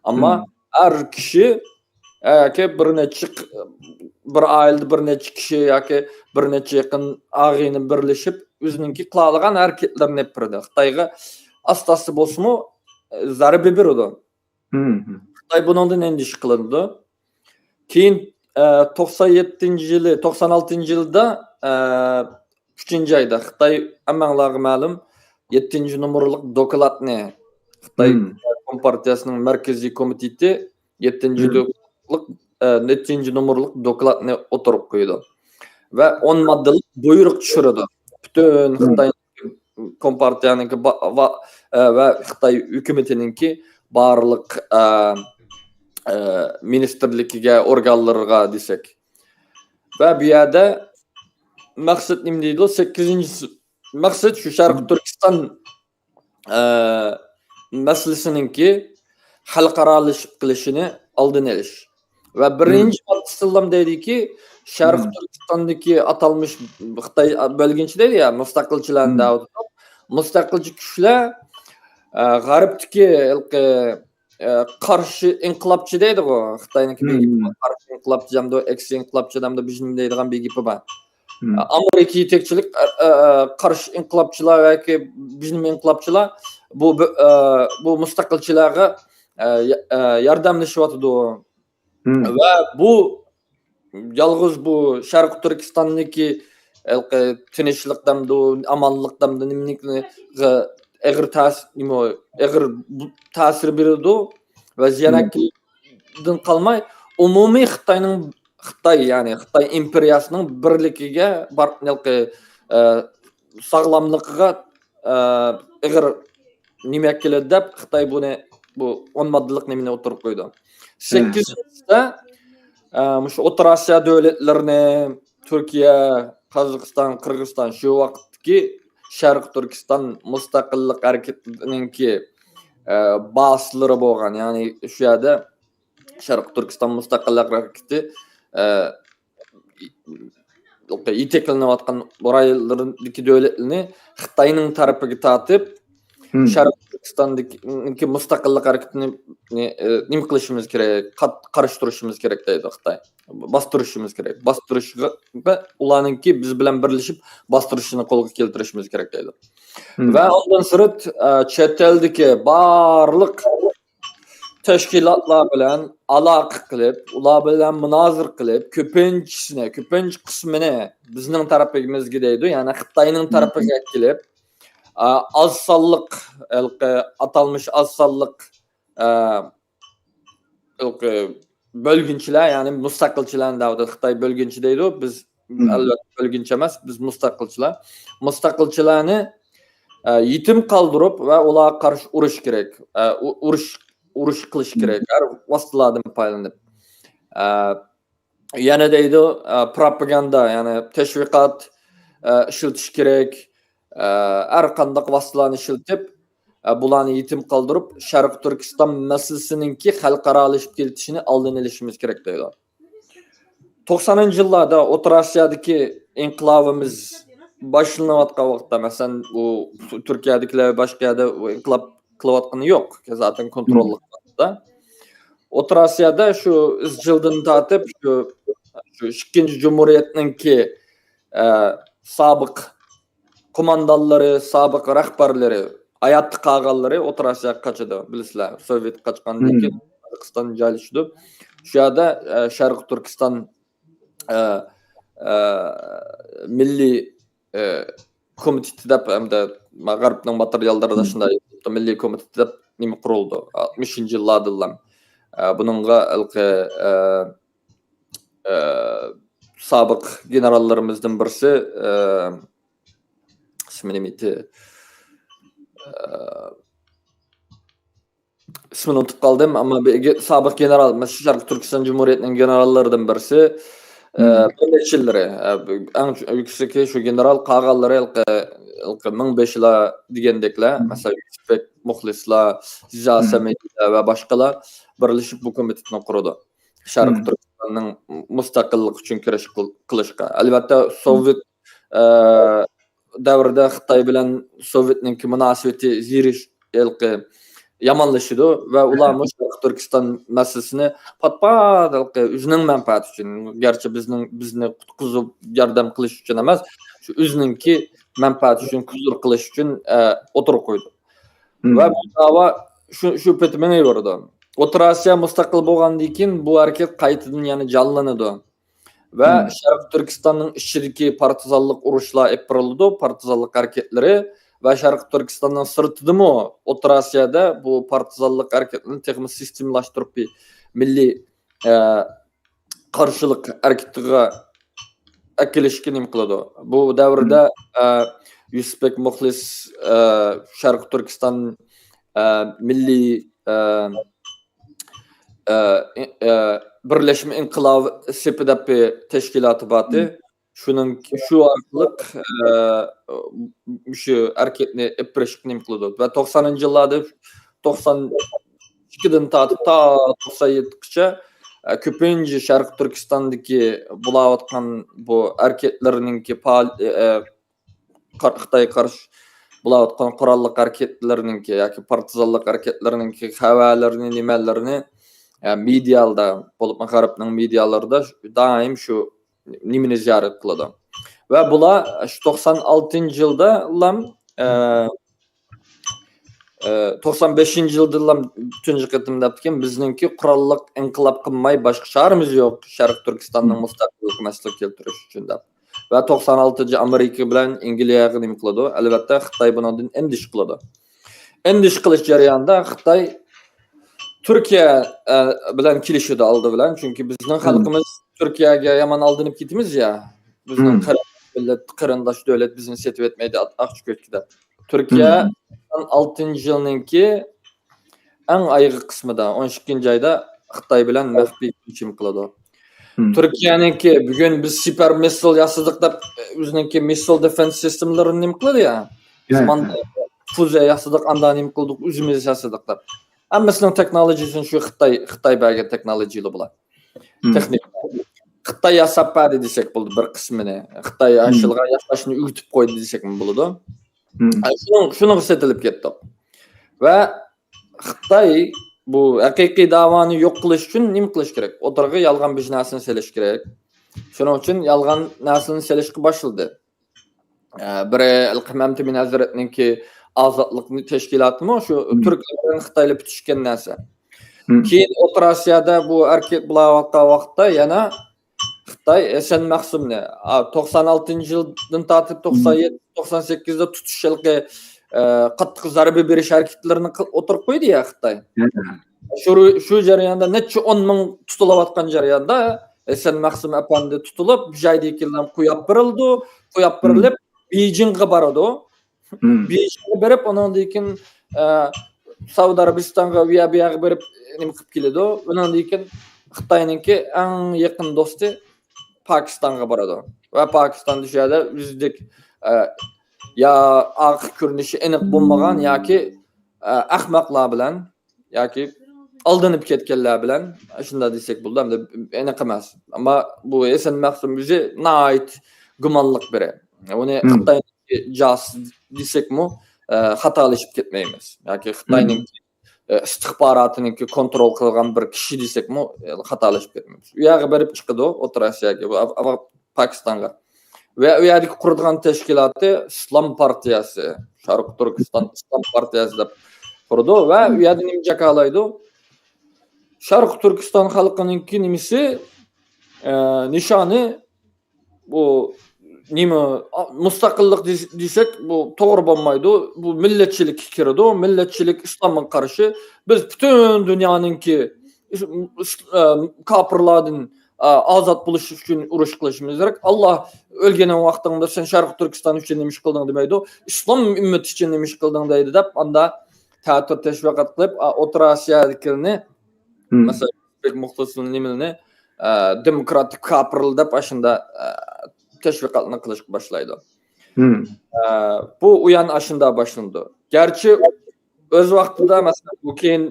ئەمما ھەر كىشى، ياكى بىر نەچچە، بىر ئائىلىدە بىر نەچچە كىشى ياكى بىر نەچچە يېقىن ئاغىنە بىرلىشىپ، ئۆزىنىڭكى قىلالىغان ھەرىكەتلىرىنى ئېلىپ بېرىدۇ. خىتايغا ئاستا-ئاستا بولسىمۇ، ئە، زەربە بېرىدۇ. خىتاي بۇنىڭدىن ئەندىشە قىلىنىدۇ. كېيىن، ئە، توقسان يەتتىنچى يىلى، توقسان ئالتىنچى يىلدا، ئە، ئۈچىنچى ئايدا خىتاي، ھەممەڭلارغا مەلۇم، يەتتىنچى نومۇرلۇق دوكلاتنى خىتاي كومپارتىيەسىنىڭ مەركىزىي كومىتېتى يەتتىنچى دوكلاتلىق، ئە، يەتتىنچى نومۇرلۇق دوكلاتنى ئوتتۇرىغا قويىدۇ. ۋە ئون ماددىلىق بۇيرۇق چۈشۈرىدۇ. پۈتۈن خىتاي كومپارتىيەنىڭكى با-، ۋا-، ئە، ۋە خىتاي ھۆكۈمىتىنىڭكى بارلىق، ئە، ئە، مىنىستىرلىكىگە، ئورگانلىرىغا دېسەك. ۋە بۇ يەردە مەقسەت نېمە دەيدۇ؟ سەككىزىنچى مەقسەت شۇ شەرقىي تۈركىستان، ئە، مەسىلىسىنىڭكى خەلقئارالىشىپ قېلىشىنى ئالدىنى ئېلىش. ۋە بىرىنچى ماددىسىدىلا دەيدۇكى، شەرقىي تۈركىستاندىكى ئاتالمىش خىتاي بۆلگۈنچى دەيدۇ يا، مۇستەقىلچىلەرنى دەۋاتىدۇ. مۇستەقىلچى كۈچلەر، ئە، غەربتىكى ھېلىقى، ئە، قارشى ئىنقىلابچى دەيدىغۇ، خىتاينىڭكى بىر گېپى بار. قارشى ئىنقىلابچى دەمدۇ، ئەكسى ئىنقىلابچى دەمدۇ، بىزنىڭ دەيدىغان بىر گېپى بار. ئامېرىكا يېتەكچىلىك، ئە، ئە، قارشى ئىنقىلابچىلار ياكى بىزنىڭ ئىنقىلابچىلار بۇ، بۇ، ئە، بۇ مۇستەقىلچىلەرگە، ئە، يا-، ئە، ياردەملىشىۋاتىدۇ. ۋە بۇ يالغۇز بۇ شەرقىي تۈركىستاندىكى ھېلىقى تىنچلىق دەمدۇ، ئامانلىق دەمدۇ، نېمىنىڭكى ئېغىر تەس-، نېمە، ئېغىر بۇ تەسىر بېرىدۇ ۋە زىيانەكىدىن قالماي، ئومۇمىي خىتاينىڭ، خىتاي، يەنى خىتاي ئىمپېرىيەسىنىڭ بىرلىكىگە بار، ھېلىقى، ئە، ساغلاملىقىغا، ئە، ئېغىر نېمە كېلىدۇ دەپ، خىتاي بۇنى، بۇ ئون ماددىلىق نېمىنى ئوتتۇرىغا قويىدۇ. سەككىزىنچىسىدە، ئە، مۇشۇ ئوتتۇرا ئاسىيا دۆلەتلىرىنى، تۈركىيە، قازاقىستان، قىرغىزىستان، شۇ ۋاقىتتىكى شەرقىي تۈركىستان مۇستەقىللىق ھەرىكىتىنىڭكى، ئە، باسلىرى بولغان، يەنى شۇ يەردە شەرقىي تۈركىستان مۇستەقىللىق ھەرىكىتى، ئە، يېتەكلىنىۋاتقان رايونلىرىدىكى دۆلەتلەرنى خىتاينىڭ تەرىپىگە تارتىپ، شەرقىي تۈركىستاندىكى مۇستەقىللىق ھەرىكىتىنى، ئە، نېمە قىلىشىمىز كېرەك؟ قات-، قارشى تۇرۇشىمىز كېرەك دەيدۇ خىتاي. باستۇرۇشىمىز كېرەك. باستۇرۇشقا، ئۇلارنىڭكى بىز بىلەن بىرلىشىپ باستۇرۇشىنى قولغا كەلتۈرۈشىمىز كېرەك دەيدۇ. ۋە ئۇندىن سىرت، ئە، چەت ئەلدىكى بارلىق تەشكىلاتلار بىلەن ئالاقە قىلىپ، ئۇلار بىلەن مۇنازىرە قىلىپ، كۆپىنچىسىنى، كۆپىنچە قىسمىنى بىزنىڭ تەرىپىمىزگە دەيدۇ، يەنى خىتاينىڭ تەرىپىگە كېلىپ، ئا، ئاز سانلىق، ھېلىقى ئاتالمىش ئاز سانلىق، ئا، ھېلىقى بۆلگۈنچىلەر، يەنى مۇستەقىلچىلەرنى دەۋاتىدۇ. خىتاي بۆلگۈنچى دەيدۇ، بىز ئەلۋەتتە بۆلگۈنچى ئەمەس، بىز مۇستەقىلچىلار. مۇستەقىلچىلەرنى، ئە، يېتىم قالدۇرۇپ ۋە ئۇلارغا قارشى ئۇرۇش كېرەك. ئە، ئۇ-، ئۇرۇش، ئۇرۇش قىلىش كېرەك، ھەر ۋاسىتىلاردىن پايدىلىنىپ. ئە، يەنە دەيدۇ، ئە، پروپاگاندا، يەنى تەشۋىقات، ئە، ئىشلىتىش كېرەك. ئە، ھەر قانداق ۋاسىتىلارنى ئىشلىتىپ، ئە، بۇلارنى يېتىم قالدۇرۇپ، شەرقىي تۈركىستان مەسىلىسىنىڭكى خەلقئارالىشىپ كېتىشىنى ئالدىنى ئېلىشىمىز كېرەك دەيدۇ. توقسانىنچى يىللاردا ئوتتۇرا ئاسىيادىكى ئىنقىلابىمىز باشلىنىۋاتقان ۋاقىتتا، مەسىلەن، بۇ تۈركىيەدىكىلەر باشقا يەردە بۇ ئىنقىلاب قىلىۋاتقىنى يوق، زاتەن كونتروللۇق ۋاقىتتا. ئوتتۇرا ئاسىيادا شۇ ئىزچىلدىن تارتىپ شۇ، شۇ ئىككىنچى جۇمھۇرىيەتنىڭكى، ئە، سابىق قوماندانلىرى، سابىق رەھبەرلىرى، ھاياتتا قالغانلىرى ئوتتۇرا ئاسىياغا قاچىدۇ، بىلىسىلەر. سوۋېت قاچقاندىن كېيىن قازاقىستان جايلىشىدۇ. شۇ يەردە، ئە، شەرقىي تۈركىستان، ئە، ئە، مىللىي، ئە، كومىتېتى دەپ، ھەمدە غەربنىڭ ماتېرىياللىرىدا شۇنداق، مىللىي كومىتېتى دەپ نېمە قۇرۇلدى ئاتمىشىنچى يىللاردىنلا. ئە، بۇنىڭغا ھېلىقى، ئە، ئە، سابىق گېنېراللىرىمىزدىن بىرسى، ئە، ئىسمى نېمە ئىدى؟ ئە، ئىسمىنى ئۇنتۇپ قالدىم، ئەمما بىر گې-، سابىق گېنېرال، مەسىلەن، شەرقىي تۈركىستان جۇمھۇرىيىتىنىڭ گېنېراللىرىدىن بىرسى، ئە، بىر نەچچىلىرى، ئە، ئەڭ يۈكسىكى شۇ گېنېرال، قالغانلىرى ھېلىقى، ھېلىقى مىڭبېشىلار دېگەندەكلەر، مەسىلەن، يۈسۈپبېك مۇخلىسلار، زىيا سەمەدىلەر ۋە باشقىلار بىرلىشىپ بۇ كومىتېتنى قۇرىدۇ. شەرقىي تۈركىستاننىڭ مۇستەقىللىقى ئۈچۈن كۈرەش قىل-، قىلىشقا. ئەلۋەتتە، سوۋېت، ئە، دەۋرىدە خىتاي بىلەن سوۋېتنىڭكى مۇناسىۋىتى زىرىش، ھېلىقى يامانلىشىدۇ ۋە ئۇلارمۇ شەرقىي تۈركىستان مەسىلىسىنى پات-پات ھېلىقى ئۆزىنىڭ مەنپەئەتى ئۈچۈن، گەرچە بىزنىڭ، بىزنى قۇتقۇزۇپ ياردەم قىلىش ئۈچۈن ئەمەس، شۇ ئۆزىنىڭكى مەنپەئەتى ئۈچۈن كۇزۇر قىلىش ئۈچۈن، ئە، ئوتتۇرىغا قويىدۇ. ۋە بۇ داۋا شۇ، شۇ پېتى مېڭىۋېرىدۇ. ئوتتۇرا ئاسىيا مۇستەقىل بولغاندىن كېيىن بۇ ھەرىكەت قايتىدىن يەنە جانلىنىدۇ. ۋە شەرقىي تۈركىستاننىڭ ئىچىدىكى پارتىزانلىق ئۇرۇشلار ئېلىپ بېرىلىدۇ، پارتىزانلىق ھەرىكەتلىرى ۋە شەرقىي تۈركىستاننىڭ سىرتىدىمۇ ئوتتۇرا ئاسىيادا بۇ پارتىزانلىق ھەرىكەتلىرىنى تېخىمۇ سىستېمىلاشتۇرۇپ، بىر مىللىي، ئە، قارشىلىق ھەرىكىتىگە ئەكېلىشكە نېمە قىلىدۇ. بۇ دەۋردە، ئە، يۈسۈپبېك مۇخلىس، ئە، شەرقىي تۈركىستان، ئە، مىللىي، ئە، ئە، ئى-، ئە، بىرلەشمە ئىنقىلاب سېپى دەپ بىر تەشكىلاتى بارتى. شۇنىڭ، شۇ ئارقىلىق، ئە، مۇشۇ ھەرىكەتنى ئېلىپ بېرىشقا نېمە قىلىدۇ. ۋە توقسانىنچى يىللاردا، توقسان ئىككىدىن تارتىپ تا توقسان يەتتىگىچە، ئە، كۆپىنچە شەرقىي تۈركىستاندىكى بولاۋاتقان بۇ ھەرىكەتلەرنىڭكى پائال-، ئە، قار-، خىتايغا قارشى بولاۋاتقان قوراللىق ھەرىكەتلىرىنىڭكى ياكى پارتىزانلىق ھەرىكەتلىرىنىڭكى خەۋەرلىرىنى، نېمەلىرىنى، ئە، مېدىيالاردا، بولۇپمۇ غەربنىڭ مېدىيالىرىدا دائىم شۇ نېمىنى زىيارەت قىلىدۇ. ۋە بۇلار شۇ توقسان ئالتىنچى يىلدىلا، ئە، ئە، توقسان بەشىنچى يىلدىلا تۇنجى قېتىم دەپتىكەن، بىزنىڭكى قوراللىق ئىنقىلاب قىلماي باشقا چارىمىز يوق، شەرقىي تۈركىستاننىڭ مۇستەقىللىقىنى ھاسىل كەلتۈرۈش ئۈچۈن دەپ. ۋە توقسان ئالتىنچى ئامېرىكا بىلەن ئەنگلىيەگە نېمە قىلىدۇ؟ ئەلۋەتتە، خىتاي بۇنىڭدىن ئەندىشە قىلىدۇ. ئەندىشە قىلىش جەريانىدا خىتاي تۈركىيە، ئە، بىلەن كېلىشىدۇ ئالدى بىلەن. چۈنكى بىزنىڭ خەلقىمىز تۈركىيەگە يامان ئالدىنىپ كېتىمىز يا. بىزنىڭ قېرىنداش مىللەت، قېرىنداش دۆلەت بىزنى سېتىۋەتمەيدۇ ئاق-، ئاچچىق كۆككە دەپ. تۈركىيە ئالتىنچى يىلنىڭكى ئەڭ ئايىغى قىسمىدا، ئون ئىككىنچى ئايدا خىتاي بىلەن مەخپىي كېلىشىم قىلىدۇ. تۈركىيەنىڭكى بۈگۈن بىز سىپەر مىسسىل ياسىدۇق دەپ، ئۆزىنىڭكى مىسسىل دېفېنس سىستېمىلىرىنى نېمە قىلىدۇ يا؟ بىز ماندا فۇزە ياسىدۇق، ئاندا نېمە قىلدۇق، ئۆزىمىز ياسىدۇق دەپ. ھەممىسىنىڭ تېخنولوگىيىسىنى شۇ خىتاي، خىتاي بەرگەن تېخنولوگىيىلار بۇلار. تېخنىكا. خىتاي ياساپ بەردى دېسەك بولدى بىر قىسمىنى. خىتاي ياشىلغا ياشاشنى ئۆگىتىپ قويدى دېسەكمۇ بولىدۇ. شۇنىڭ، شۇنىڭغا سېتىلىپ كەتتۇق. ۋە خىتاي بۇ ھەقىقىي داۋانى يوق قىلىش ئۈچۈن نېمە قىلىش كېرەك؟ ئوتتۇرىغا يالغان بىر نەرسىنى سېلىش كېرەك. شۇنىڭ ئۈچۈن يالغان نەرسىنى سېلىشقا باشلىدى. ئە، بىرى ئەلقەم ئەمتىمىن ھەزرەتنىڭكى ئازادلىق تەشكىلاتىمۇ شۇ تۈركلەر بىلەن خىتايلار پۈتۈشكەن نەرسە. كېيىن ئوتتۇرا ئاسىيادا بۇ ھەرىكەت بولاۋاتقان ۋاقىتتا يەنە خىتاي ھەسەن مەخسۇمنى، ئا، توقسان ئالتىنچى يىلدىن تارتىپ توقسان يەتتە، توقسان سەككىزدە تۇتۇش ھېلىقى، ئە، قاتتىق زەربە بېرىش ھەرىكەتلىرىنى قىل-، ئوتتۇرىغا قويدى يا خىتاي. شۇ، شۇ جەرياندا نەچچە ئون مىڭ تۇتۇلۇۋاتقان جەرياندا ھەسەن مەخسۇم ئەپەندى تۇتۇلۇپ، بۇ جايدىكىلەر قويۇپ بېرىلىدۇ، قويۇپ بېرىلىپ، بېيجىڭغا بارىدۇ. بېيجىڭغا بېرىپ، ئۇنىڭدىن كېيىن، ئە، سەئۇدى ئەرەبىستانغا، ئۇ يەر، بۇ يەرگە بېرىپ، نېمە قىلىپ كېلىدۇ. ئۇنىڭدىن كېيىن خىتاينىڭكى ئەڭ يېقىن دوستى پاكىستانغا بارىدۇ. ۋە پاكىستاندا شۇ يەردە ئۆزىدەك، ئە، يا ئارقا كۆرۈنۈشى ئېنىق بولمىغان ياكى، ئە، ئەخمەقلار بىلەن ياكى ئالدىنىپ كەتكەنلەر بىلەن، شۇنداق دېسەك بولىدۇ، ئەمدى ئېنىق ئەمەس. ئەمما بۇ ھەسەن مەخسۇم ئۆزى ناھايىتى گۇمانلىق بىرى. ئۇنى خىتاي جاسۇس دېسەكمۇ، ئە، خاتالىشىپ كەتمەيمىز. ياكى خىتاينىڭ، ئە، ئىستىخباراتىنىڭكى كونترول قىلغان بىر كىشى دېسەكمۇ، ئە، خاتالىشىپ كەتمەيمىز. ئۇ يەرگە بېرىپ چىقىدۇ، ئوتتۇرا ئاسىياگە، ئا-، ئا-، پاكىستانغا. ۋە ئۇ يەردىكى قۇرىدىغان تەشكىلاتى ئىسلام پارتىيەسى، شەرقىي تۈركىستان ئىسلام پارتىيەسى دەپ قۇرىدۇ. ۋە ئۇ يەردە نېمە جاكارلايدۇ؟ شەرقىي تۈركىستان خەلقىنىڭكى نېمىسى، ئە، نىشانى بۇ نېمە، ئا، مۇستەقىللىق دېس-، دېسەك، بۇ توغرا بولمايدۇ. بۇ مىللەتچىلىككە كىرىدۇ. مىللەتچىلىك ئىسلامغا قارشى. بىز پۈتۈن دۇنيانىڭكى ئىس-، ئىس-، ئە، كاپىرلاردىن، ئە، ئازاد بولۇش ئۈچۈن ئۇرۇش قىلىشىمىز كېرەك. ئاللا ئۆلگەن ۋاقتىڭدا سەن شەرقىي تۈركىستان ئۈچۈن نېمە ئىش قىلدىڭ دېمەيدۇ. ئىسلام ئۈممىتى ئۈچۈن نېمە ئىش قىلدىڭ دەيدۇ دەپ، ئاندا تەتۈر تەشۋىقات قىلىپ، ئا، ئوتتۇرا ئاسىيادىكىلەرنى، مەسىلەن، ئۆزبېك مۇختىسىنىڭ نېمىلىرىنى، ئە، دېموكراتىك كاپىرلار دەپ ئاشۇندا، ئە، تەشۋىقاتنى قىلىشقا باشلايدۇ. ئە، بۇ ئۇيان ئاشۇندا باشلىنىدۇ. گەرچە ئۆز ۋاقتىدا، مەسىلەن، بۇ كېيىن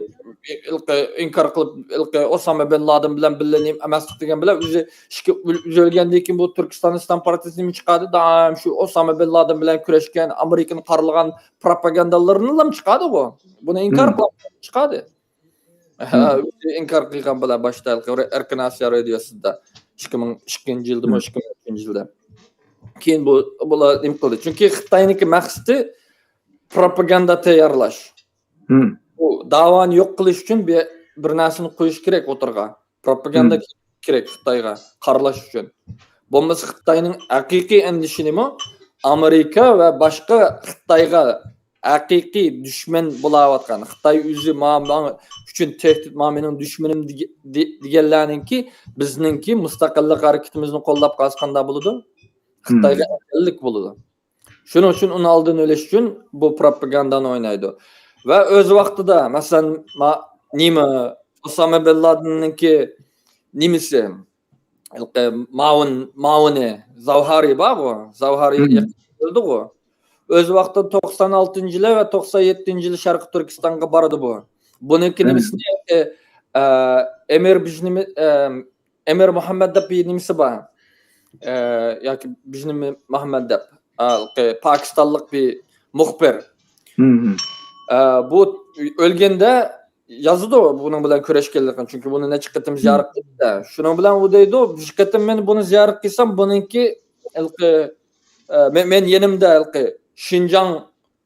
ھېلىقى ئىنكار قىلىپ، ھېلىقى ئوسامە بىن لادىن بىلەن بىللە نېمە ئەمەسلىك دېگەن بىلەن، ئۆزى ئىككى، ئۆزى ئۆلگەندىن كېيىن بۇ تۈركىستان ئىسلام پارتىيىسى نېمە چىقاردى؟ دائىم شۇ ئوسامە بىن لادىن بىلەن كۈرەشكەن، ئامېرىكىنى قارىلىغان پروپاگاندالىرىنىلا چىقاردىغۇ. بۇنى ئىنكار قىلىپ چىقاردى. ھە، ئۆزى ئىنكار قىلغان بىلەن باشتا ھېلىقى ئەركىن ئاسىيا رادىيوسىدا ئىككى مىڭ ئىككىنچى يىلدىمۇ، ئىككى مىڭ ئۈچىنچى يىلدا. كېيىن بۇ، بۇلار نېمە قىلدى؟ چۈنكى خىتاينىڭكى مەقسىتى پروپاگاندا تەييارلاش. بۇ داۋانى يوق قىلىش ئۈچۈن بىر، بىر نەرسىنى قويۇش كېرەك ئوتتۇرىغا. پروپاگاندا كېرەك خىتايغا قارىلاش ئۈچۈن. بولمىسا خىتاينىڭ ھەقىقىي ئەندىشىنىمۇ ئامېرىكا ۋە باشقا خىتايغا ھەقىقىي دۈشمەن بولاۋاتقان، خىتاي ئۆزى ما-، ماڭا ئۈچۈن تەھدىت، ما مېنىڭ دۈشمىنىم دېگە-، دې-، دېگەنلەرنىڭكى بىزنىڭكى مۇستەقىللىق ھەرىكىتىمىزنى قوللاپ قالسا قانداق بولىدۇ؟ خىتايغا ئەركىنلىك بولىدۇ. شۇنىڭ ئۈچۈن ئۇنى ئالدىنى ئېلىش ئۈچۈن بۇ پروپاگاندانى ئوينايدۇ. ۋە ئۆز ۋاقتىدا، مەسىلەن، ما-، نېمە، ئوسامە بىن لادىننىڭكى نېمىسى، ھېلىقى ماۋۇن-، ماۋۇنى، زاۋھارى بارغۇ، زاۋھارى يېقىندا ئۆلدىغۇ. ئۆز ۋاقتىدا توقسان ئالتىنچى يىلى ۋە توقسان يەتتىنچى يىلى شەرقىي تۈركىستانغا بارىدۇ بۇ. بۇنىڭكى نېمىسىنى، ئە، ئەمىر بىجنىمى-، ئە، ئەمىر مۇھەممەد دەپ بىر نېمىسى بار. ئە، ياكى بىجنىمى مۇھەممەد دەپ، ھېلىقى پاكىستانلىق بىر مۇخبىر. ئە، بۇ ئۆلگەندە يازىدۇ بۇنىڭ بىلەن كۆرۈشكەنلىكىنى، چۈنكى بۇنى نەچچە قېتىم زىيارەت قىلدى. شۇنىڭ بىلەن ئۇ دەيدۇ، بىر قېتىم مەن بۇنى زىيارەت قىلسام، بۇنىڭكى ھېلىقى، ئە، مەن، مەن يېنىمدا ھېلىقى شىنجاڭ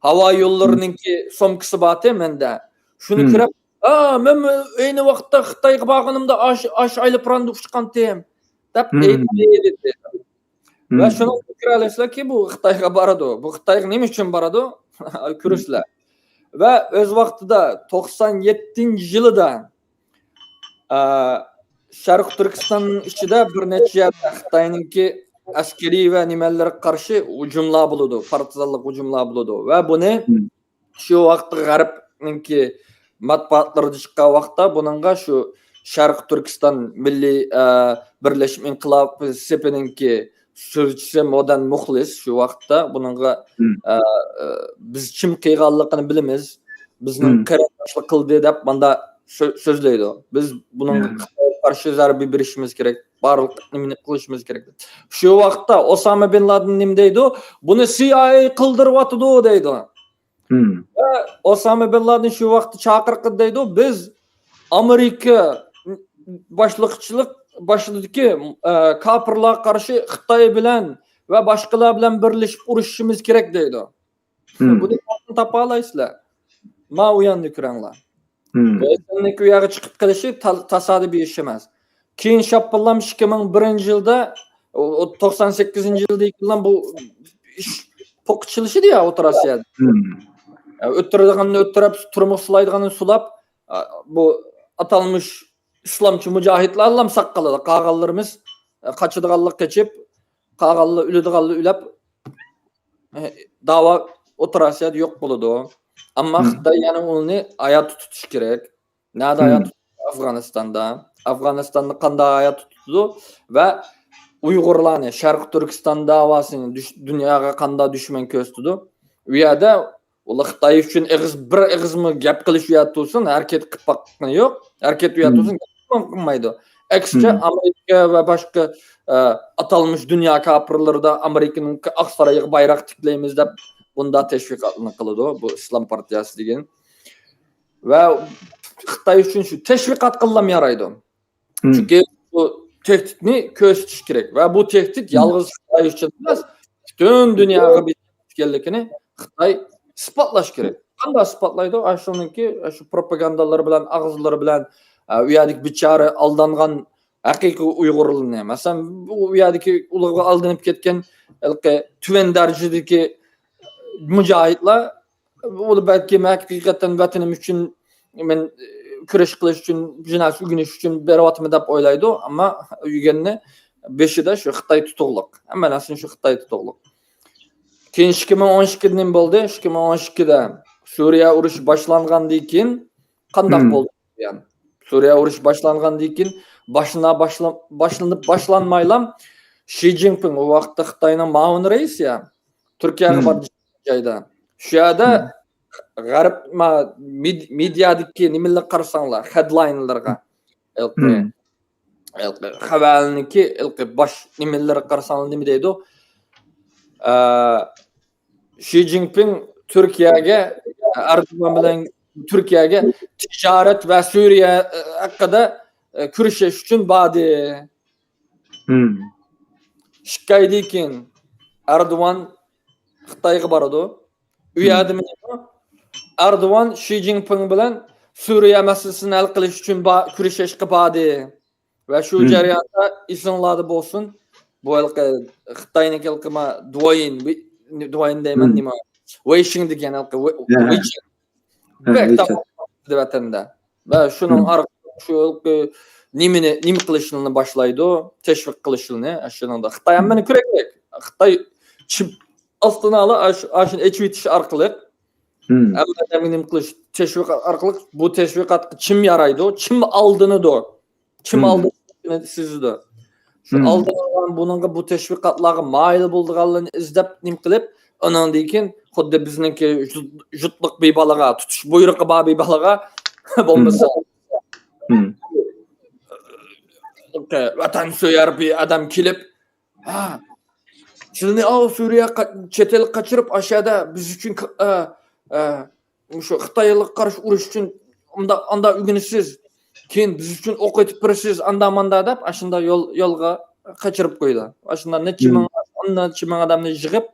ھاۋا يوللىرىنىڭكى سومكىسى بارتى مەندە. شۇنى كۆرۈپ، «ئا، مەن ئەينى ۋاقىتتا خىتايغا بارغىنىمدا ئاش-، ئاش ئايروپىلاندا ئۇچقانتىم» دەپ ئېيتتى دېدى. ۋە شۇنىڭ كۆرەلەيسىلەركى، بۇ خىتايغا بارىدۇ. بۇ خىتايغا نېمە ئۈچۈن بارىدۇ؟ كۆرۈشلەر. ۋە ئۆز ۋاقتىدا توقسان يەتتىنچى يىلىدا، ئە، شەرقىي تۈركىستان ئىچىدە بىر نەچچە يەردە خىتاينىڭكى ئەسكىرىي ۋە نېمەلىرىگە قارشى ھۇجۇملار بولىدۇ، پارتىزانلىق ھۇجۇملار بولىدۇ. ۋە بۇنى شۇ ۋاقىتتا غەربنىڭكى مەتبۇئاتلىرىدا چىققان ۋاقىتتا بۇنىڭغا شۇ شەرقىي تۈركىستان مىللىي، ئە، بىرلەشمە ئىنقىلاب سېپىنىڭكى سۆزچىسى مودەن مۇخلىس شۇ ۋاقىتتا بۇنىڭغا، ئە، ئە، «بىز چىم قىلغانلىقىنى بىلىمىز، بىزنىڭ قېرىنداشلىق قىلدى» دەپ ماندا سۆ-، سۆزلەيدۇ. «بىز بۇنىڭغا قارشى زەربە بېرىشىمىز كېرەك، بارلىق نېمىنى قىلىشىمىز كېرەك» دەپ. شۇ ۋاقىتتا ئوسامە بىن لادىن نېمە دەيدۇ؟ «بۇنى سىئايئېي قىلدۇرۇۋاتىدۇ» دەيدۇ. ۋە ئوسامە بىن لادىن شۇ ۋاقىتتا چاقىرىق قىلدى دەيدۇ، «بىز ئامېرىكا باشلىقچىلىق، باشلىقىدىكى، ئە، كاپىرلارغا قارشى خىتاي بىلەن ۋە باشقىلار بىلەن بىرلىشىپ ئۇرۇشۇشىمىز كېرەك» دەيدۇ. بۇنى تاپالايسىلەر. ما ئۇ ياننى كۆرەڭلار. بۇ ئىسلامنىڭكى ئۇ يەرگە چىقىپ قېلىشى تا-، تاسادىپىي ئىش ئەمەس. كېيىن شاپپىلام ئىككى مىڭ بىرىنچى يىلدا، ئۇ، ئۇ توقسان سەككىزىنچى يىلدىن كېيىن بۇ ئىش پوققا چىلىشىدۇ يا ئوتتۇرا ئاسىيادا. يا، ئۆتتۈرىدىغاننى ئۆتتۈرۈپ، تۇرمۇققا سۇلايدىغاننى سۇلاپ، ئا، بۇ ئاتالمىش ئىسلامچى مۇجاھىدلارلا ساق قالىدۇ. قالغانلىرىمىز، ئا، قاچىدىغانلار قېچىپ، قالغانلار ئۆلىدىغانلار ئۆلەپ، ئە، داۋا ئوتتۇرا ئاسىيادا يوق بولىدۇ. ئەمما خىتاي يەنە ئۇنى ھايات تۇتۇش كېرەك. نەدە ھايات تۇتىدۇ؟ ئافغانىستاندا. ئافغانىستاندا قانداق ھايات تۇتىدۇ ۋە ئۇيغۇرلارنى، شەرقىي تۈركىستان داۋاسىنى دۈش-، دۇنياغا قانداق دۈشمەن كۆرسىتىدۇ؟ ئۇ يەردە ئۇلار خىتاي ئۈچۈن ئېغىز، بىر ئېغىزمۇ گەپ قىلىش ئۇ يەردە تۇرسۇن، ھەرىكەت قىلىپ باققىنى يوق. ھەرىكەت ئۇ يەردە تۇرسۇن، گەپ قىلمايدۇ. ئەكسىچە، ئامېرىكا ۋە باشقا، ئە، ئاتالمىش دۇنيا كاپىرلىرىدا ئامېرىكىنىڭ ئاق سارايىغا بايراق تىكلەيمىز دەپ بۇنداق تەشۋىقاتنى قىلىدۇ، بۇ ئىسلام پارتىيەسى دېگەن. ۋە خىتاي ئۈچۈن شۇ تەشۋىقات قىللام يارايدۇ. چۈنكى بۇ تەھدىتنى كۆرسىتىش كېرەك. ۋە بۇ تەھدىت يالغۇز خىتاي ئۈچۈن ئەمەس، پۈتۈن دۇنياغا بېرىلىدىكەنلىكىنى خىتاي ئىسپاتلاش كېرەك. قانداق ئىسپاتلايدۇ؟ ئاشۇنىڭكى، شۇ پروپاگاندالىرى بىلەن، ئاغزىلىرى بىلەن، ئە، ئۇ يەردىكى بىچارە ئالدانغان ھەقىقىي ئۇيغۇرلىرىنى. مەسىلەن، بۇ يەردىكى ئۇلارغا ئالدىنىپ كەتكەن ھېلىقى تۆۋەن دەرىجىدىكى مۇجاھىدلار، ئۇلار بەلكىم ھەقىقەتەن ۋەتىنىم ئۈچۈن مەن، ئى، كۈرەش قىلىش ئۈچۈن، بىر نەرسە ئۆگىنىش ئۈچۈن بېرىۋاتىمەن دەپ ئويلايدۇ، ئەمما ئۆگەننى بېشىدا شۇ خىتاي تۇتۇقلۇق. ھەممە نەرسىنى شۇ خىتاي تۇتۇقلۇق. كېيىن ئىككى مىڭ ئون ئىككىدە نېمە بولدى؟ ئىككى مىڭ ئون ئىككىدە سۈرىيە ئۇرۇشى باشلانغاندىن كېيىن قانداق بولدى؟ يەنى سۈرىيە ئۇرۇشى باشلانغاندىن كېيىن باشلىنا-، باشلا-، باشلىنىپ باشلانمايلا شى جىنپىڭ، ئۇ ۋاقىتتا خىتاينىڭ مۇئاۋىن رەئىسى، يا، تۈركىيەگە باردى جايدا. شۇ يەردە غەرب ما-، مېد-، مېدىيادىكى نېمىلەرگە قارىساڭلار، خېدلاينلىرىغا، ھېلىقى، ھېلىقى خەۋەرنىڭكى ھېلىقى باش نېمىلىرىگە قارىساڭلار نېمە دەيدۇ؟ ئە، شى جىنپىڭ تۈركىيەگە، ئەردوغان بىلەن تۈركىيەگە تىجارەت ۋە سۈرىيە، ئە، ھەققىدە، ئە، كۆرۈشۈش ئۈچۈن باردى. ئىككى ئايدىن كېيىن ئەردوغان خىتايغا بارىدۇ. ئۇ يەردە مېنىڭ ئەردوغان شى جىنپىڭ بىلەن سۈرىيە مەسىلىسىنى ھەل قىلىش ئۈچۈن با-، كۆرۈشۈشكە باردى. ۋە شۇ جەرياندا ئېسىڭلاردا بولسۇن، بۇ ھېلىقى خىتاينىڭكى ھېلىقى ما-، دۇۋايىن، ۋېي-، دۇۋايىن دەيمەن، نېمە؟ ۋېيشىڭ دېگەن ھېلىقى ۋېي-، ۋېيشىڭ. بەك تاپاۋەت ۋەتەندە. ۋە شۇنىڭ ئارقىلىق شۇ ھېلىقى نېمىنى، نېمە قىلىشنى باشلايدۇ، تەشۋىق قىلىشنى. شۇنىڭدا خىتاي ھەممىنى كۆرەكلىك. خىتاي چىپ ئاستىنى ئالا، ئاش-، ئاشۇنى ئېچىۋېتىش ئارقىلىق ھەممە ئادەمگە نېمە قىلىش، تەشۋىقات ئارقىلىق بۇ تەشۋىقاتقا چىم يارايدۇ، چىم ئالدىنىدۇ. كىم ئالدىنى سېزىدۇ. شۇ ئالدىنىدىغان، بۇنىڭغا، بۇ تەشۋىقاتلارغا مايىل بولىدىغانلارنى ئىزدەپ، نېمە قىلىپ، ئۇنىڭدىن كېيىن خۇددى بىزنىڭكى جۇت-، جۇتلۇق بىر بالىغا، تۇتۇش بۇيرۇقى بار بىر بالىغا بولمىسا، ۋەتەنسۆيەر بىر ئادەم كېلىپ، ھە، سىلىنى ئاۋۇ سۈرىيە قا-، چەت ئەلگە قاچۇرۇپ، ئاشۇ يەردە بىز ئۈچۈن ك-، ئە، ئە، مۇشۇ خىتايلارغا قارشى ئۇرۇش ئۈچۈن ئۇنداق، ئانداق ئۆگىنىسىز، كېيىن بىز ئۈچۈن ئوق ئېتىپ بېرىسىز، ئاندا ماندا دەپ، ئاشۇنداق يول، يولغا قاچۇرۇپ قويىدۇ. ئاشۇنداق نەچچە مىڭ، ئون نەچچە مىڭ ئادەمنى يىغىپ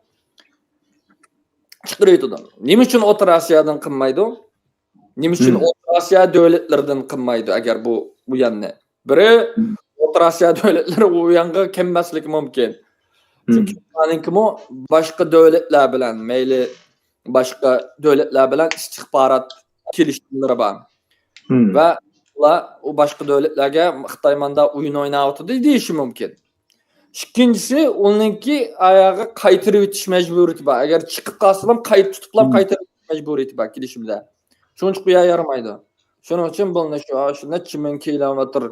چىقىرىۋېتىدۇ. نېمە ئۈچۈن ئوتتۇرا ئاسىيادىن قىلمايدۇ؟ نېمە ئۈچۈن ئوتتۇرا ئاسىيا دۆلەتلىرىدىن قىلمايدۇ، ئەگەر بۇ، بۇ يەرنى؟ بىرى، ئوتتۇرا ئاسىيا دۆلەتلىرى ئۇ يانغا كەلمەسلىكى مۇمكىن. چۈنكى ئۇلارنىڭكىمۇ باشقا دۆلەتلەر بىلەن، مەيلى باشقا دۆلەتلەر بىلەن ئىستىخبارات كېلىشىملىرى بار. ۋە ئۇلار ئۇ باشقا دۆلەتلەرگە خىتاي ماندا ئويۇن ئويناۋاتىدۇ دېيىشى مۇمكىن. ئىككىنچىسى، ئۇنىڭكى ئاياغى قايتۇرۇۋېتىش مەجبۇرىيىتى بار. ئەگەر چىقىپ قالسىلا قايتا تۇتۇپلا قايتۇرۇۋېتىش مەجبۇرىيىتى بار كېلىشىمدە. شۇنىڭ ئۈچۈن بۇ يەر يارىمايدۇ. شۇنىڭ ئۈچۈن بۇ شۇ، شۇ نەچچە مىڭ كىلومېتىر،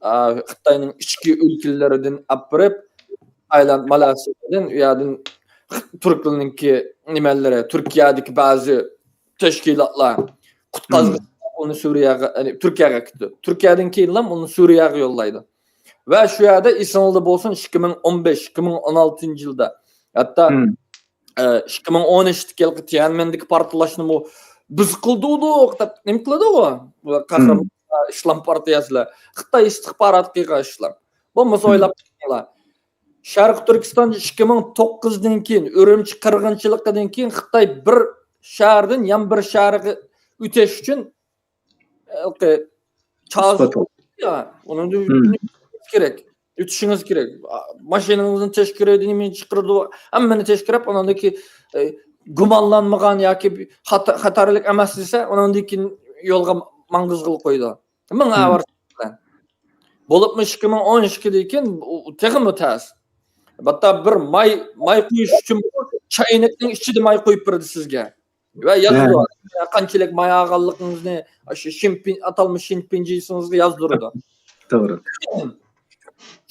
ئا، خىتاينىڭ ئىچكى ئۆلكىلىرىدىن ئاپىرىپ، تايلاند، مالايسىيادىن، ئۇ يەردىن تۈركلەرنىڭكى نېمەلىرى، تۈركىيەدىكى بەزى تەشكىلاتلار قۇتقازغۇچى ئۇنى سۈرىيەگە، يەنى تۈركىيەگە ئەكېتىدۇ. تۈركىيەدىن كېيىنلا ئۇنى سۈرىيەگە يوللايدۇ. ۋە شۇ يەردە ئېسىڭلاردا بولسۇن، ئىككى مىڭ ئون بەش، ئىككى مىڭ ئون ئالتىنچى يىلدا، ھەتتا ئىككى مىڭ ئون ئۈچتىكى ھېلىقى تيەنئەنمېندىكى پارتلاشنىمۇ بىز قىلدۇردۇق دەپ نېمە قىلىدۇ؟ بۇ قەھرىمان ئىسلام پارتىيەسىلەر خىتاي ئىستىخباراتى قىلغان ئىشلار. بولمىسا ئويلاپ بېقىڭلار. شەرقىي تۈركىستان ئىككى مىڭ توققۇزدىن كېيىن، ئۈرۈمچى قىرغىنچىلىقىدىن كېيىن خىتاي بىر شەھەردىن يەنە بىر شەھەرگە ئۆتۈش ئۈچۈن ھېلىقى چازا، يا، ئۇنى كېرەك. ئۆتۈشىڭىز كېرەك. ماشىنىڭىزنى تەشكىرىدە نېمىنى چىقىرىدۇ، ھەممىنى تەشكىرەپ، ئۇنىڭدىكى، ئە، گۇمانلانمىغان ياكى خاتا-، خەتەرلىك ئەمەس دېسە، ئۇنىڭدىن كېيىن يولغا ماڭغۇزغىلى قويىدۇ. مىڭ ئەۋەر بىلەن. بولۇپمۇ ئىككى مىڭ ئون ئىككىدىن كېيىن ئۇ تېخىمۇ تەس. ھەتتا بىر ماي، ماي قۇيۇش ئۈچۈن چاينەكنىڭ ئىچىدە ماي قۇيۇپ بېرىدۇ سىزگە. ۋە يازىدۇ، قانچىلىك ماي ئالغانلىقىڭىزنى، شۇ شىنپىن-، ئاتالمىش شىنپىنجىسىڭىزغا يازدۇرىدۇ. توغرا.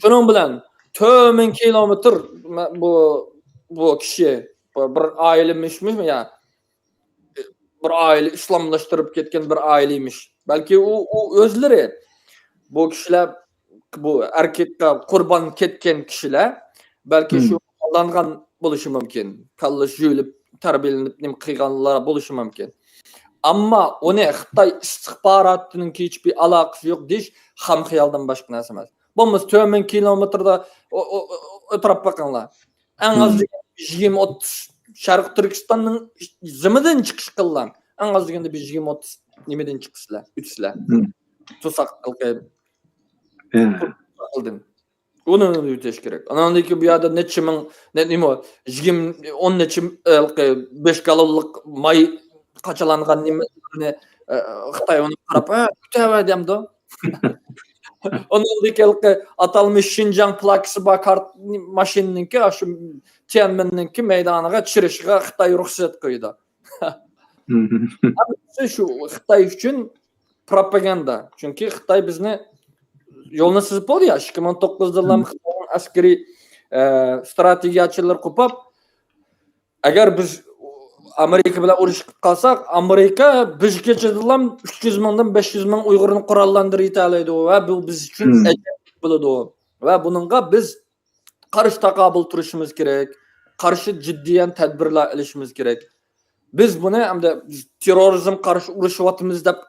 شۇنىڭ بىلەن تۆت مىڭ كىلومېتىر بۇ، بۇ كىشى، بۇ بىر ئائىلىمىشمۇ يا؟ بىر ئائىلە ئىسلاملاشتۇرۇپ كەتكەن بىر ئائىلىمىش. بەلكى ئۇ، ئۇ ئۆزلىرى بۇ كىشىلەر، بۇ ئەركەككە قۇربان كەتكەن كىشىلەر، بەلكى شۇ ئالدانغان بولۇشى مۇمكىن. كاللىسى يۇيۇلۇپ، تەربىيەلىنىپ، نېمە قىلغانلار بولۇشى مۇمكىن. ئەمما ئۇنى خىتاي ئىستىخباراتىنىڭ ھېچبىر ئالاقىسى يوق دېيىش خام خىيالدىن باشقا نەرسە ئەمەس. بولمىسا تۆت مىڭ كىلومېتىردا ئو-، ئو-، ئو-، ئۆتۈپ باقىڭلار. ئەڭ ئاز دېگەندە بىر يىگىرمە ئوتتۇز شەرقىي تۈركىستاننىڭ زېمىنىدىن چىقىش قىلغان. ئەڭ ئاز دېگەندە بىر يىگىرمە ئوتتۇز نېمىدىن چىقىسىلەر، ئۆتىسىلەر. توساق قىلقى. ئالدىن. ئۇنى ئۆتۈش كېرەك. ئاناندىن كېيىن بۇ يەردە نەچچە مىڭ، نە-، نېمە، يىگىرمە، ئون نەچچە، ھېلىقى بەش گاللونلۇق ماي قاچىلانغان نېمىلەرنى، ئە، خىتاي ئۇنى قاراپ، «ھە، ئۆتەۋەر» دەمدۇ. ئۇنىڭدىن كېيىن ھېلىقى ئاتالمىش شىنجاڭ پلاكىسى بار كارت-، ماشىنىنىڭكى، شۇ تيەنئەنمېننىڭكى مەيدانىغا چىرىشىغا خىتاي رۇخسەت قويىدۇ. ھەممىسى شۇ خىتاي ئۈچۈن پروپاگاندا. چۈنكى خىتاي بىزنى يولنى سىزىپ بولدى يا، ئىككى مىڭ توققۇزدىنلا خىتاينىڭ ئەسكىرىي، ئە، ستراتېگىيەچىلىرى قوپۇپ، ئەگەر بىز ئامېرىكا بىلەن ئۇرۇش قىلىپ قالساق، ئامېرىكا بىر كېچىدىلا ئۈچ يۈز مىڭدىن بەش يۈز مىڭ ئۇيغۇرنى قۇراللاندۇرۇۋېتەلەيدۇ ۋە بۇ بىز ئۈچۈن ئەجەب بولىدۇ. ۋە بۇنىڭغا بىز قارشى تاقابىل تۇرۇشىمىز كېرەك، قارشى جىددىيەن تەدبىرلەر ئېلىشىمىز كېرەك. بىز بۇنى ئەمدى بىز تېررورىزم قارشى ئۇرۇشۇۋاتىمىز دەپ،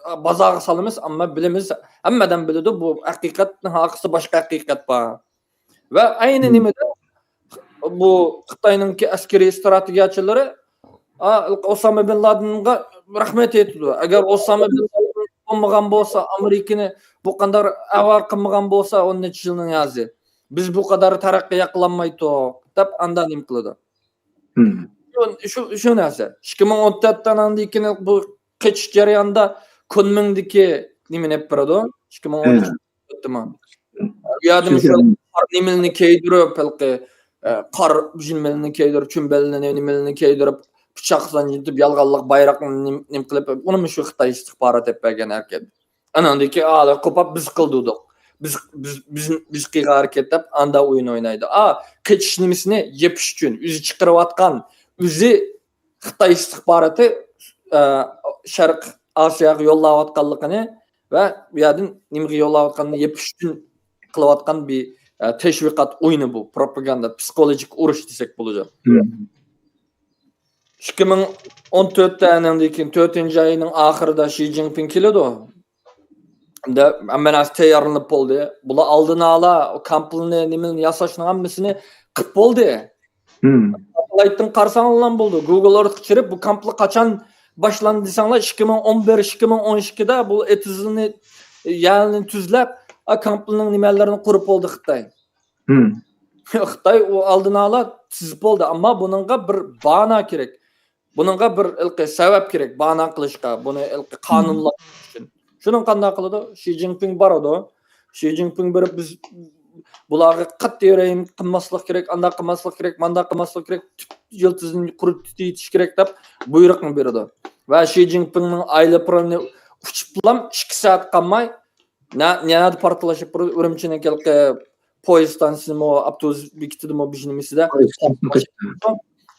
ئە، بازارغا سالىمىز، ئەمما بىلىمىز، ھەممە ئادەم بىلىدۇ، بۇ ھەقىقەتنىڭ ئارقىسىدا باشقا ھەقىقەت بار. ۋە ئەينى نېمىدە بۇ خىتاينىڭكى ئەسكىرىي ستراتېگىيەچىلىرى، ئا، ئوساما بىن لادىنغا رەھمەت ئېيتىدۇ. ئەگەر ئوساما بىن لادىن بولمىغان بولسا، ئامېرىكىنى بۇ قەدەر ئەۋەر قىلمىغان بولسا، ئون نەچچە يىلنىڭ ھازىر، بىز بۇ قەدەر تەرەققىي قىلالمايتتۇق، دەپ ئاندا نېمە قىلىدۇ. شۇ، شۇ، شۇ نەرسە. ئىككى مىڭ ئون تۆتتىن ئاندىن كېيىن بۇ قېچىش جەريانىدا كۇنمىڭدىكى نېمىنى ئېلىپ بېرىدۇ. ئىككى مىڭ ئون ئۈچ ئۆتتىمۇ. ئۇ يەردىمۇ شۇ قار نېمىلىنى كىيدۈرۈپ، ھېلىقى، ئە، قار نېمىلىنى كىيدۈرۈپ، چۈمبەلنى نېمىلىنى كىيدۈرۈپ، پىچاق سانجىتىپ، يالغانلىق بايراقنى نېم-، نېمە قىلىپ، ئۇنىمۇ شۇ خىتاي ئىستىخبارات ئېلىپ بەرگەن ھەرىكەت. ئاناندىن كېيىن، ئا، قوپاپ بىز قىلدۇق. بىز، بىز، بىز، بىز قىلغان ھەرىكەت دەپ ئاندا ئويۇن ئوينايدۇ. ئا، قېچىش نېمىسىنى يېپىش ئۈچۈن، ئۆزى چىقىرىۋاتقان، ئۆزى خىتاي ئىستىخباراتى، ئە، شەرق ئاسىياغا يوللاۋاتقانلىقىنى ۋە بۇ يەردىن نېمىگە يوللاۋاتقانلىقىنى يېپىش ئۈچۈن قىلىۋاتقان بىر، ئە، تەشۋىقات ئويۇنى بۇ، پروپاگاندا، پسىخولوگىك ئۇرۇش دېسەك بولىدۇ. ئىككى مىڭ ئون تۆتتە ئەنەندىن كېيىن تۆتىنچى ئاينىڭ ئاخىرىدا شى جىنپىڭ كېلىدۇ. دەپ، ھەممە نەرسە تەييارلىنىپ بولدى. بۇلار ئالدىن ئالا كامپلىنى، نېمىنى ياساشنىڭ ھەممىسىنى قىلىپ بولدى. ساتېلايتتىن قارىساڭلار بولدى. گۇگل ئېرتقا چىرىپ، بۇ كامپلار قاچان باشلاندى دېسەڭلار، ئىككى مىڭ ئون بىر، ئىككى مىڭ ئون ئىككىدە بۇ ئېتىزنى، يەرنى تۈزلەپ، ئا، كامپلىنىڭ نېمەلىرىنى قۇرۇپ بولدى خىتاي. خىتاي ئۇ ئالدىن ئالا تۈزۈپ بولدى، ئەمما بۇنىڭغا بىر بانا كېرەك. بۇنىڭغا بىر ھېلىقى سەۋەب كېرەك، بانا قىلىشقا، بۇنى ھېلىقى قانۇنلاشتۇرۇش ئۈچۈن. شۇنىڭ قانداق قىلىدۇ؟ شى جىنپىڭ بارىدۇ. شى جىنپىڭ بېرىپ، بىز بۇلارغا قەتئىي رەھىم قىلماسلىق كېرەك، ئانداق قىلماسلىق كېرەك، مانداق قىلماسلىق كېرەك، تۈپ يىلتىزىنى قۇرۇتۇۋېتىش كېرەك دەپ بۇيرۇقنى بېرىدۇ. ۋە شى جىنپىڭنىڭ ئايروپىلانى ئۇچۇپلام ئىككى سائەت قالماي، نە-، نەدە پارتلاشىپ بۇرۇلدى؟ ئۈرۈمچىنىڭ ھېلىقى پويىز ستانسىسىمۇ، ئاپتوبۇس بېكىتىدىمۇ، بىر نېمىسىدە.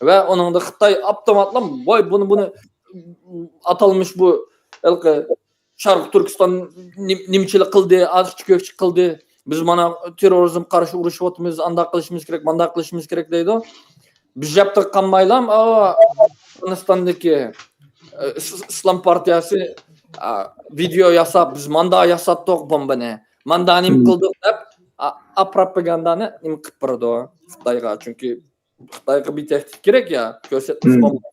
ۋە ئۇنىڭدا خىتاي ئاپتوماتلام، ۋاي، بۇنى، بۇنى ئاتالمىش بۇ ھېلىقى شەرقىي تۈركىستان نېم-، نېمىچىلىك قىلدى، ئاچقۇچ كۆكچىلىك قىلدى. بىز مانا تېررورىزم قارشى ئۇرۇشۇۋاتىمىز، ئانداق قىلىشىمىز كېرەك، مانداق قىلىشىمىز كېرەك دەيدۇ. بىز يەپتە قالمايلا، ئا، ئافغانىستاندىكى، ئە، ئىس-، ئىسلام پارتىيەسى، ئا، ۋىدېئو ياساپ، بىز ماندا ياساتتۇق بومبىنى، ماندا نېمە قىلدۇق دەپ، ئا، ئا، پروپاگاندانى نېمە قىلىپ بېرىدۇ خىتايغا. چۈنكى خىتايغا بىر تەھدىت كېرەك يا، كۆرسەتمىسە بولمايدۇ.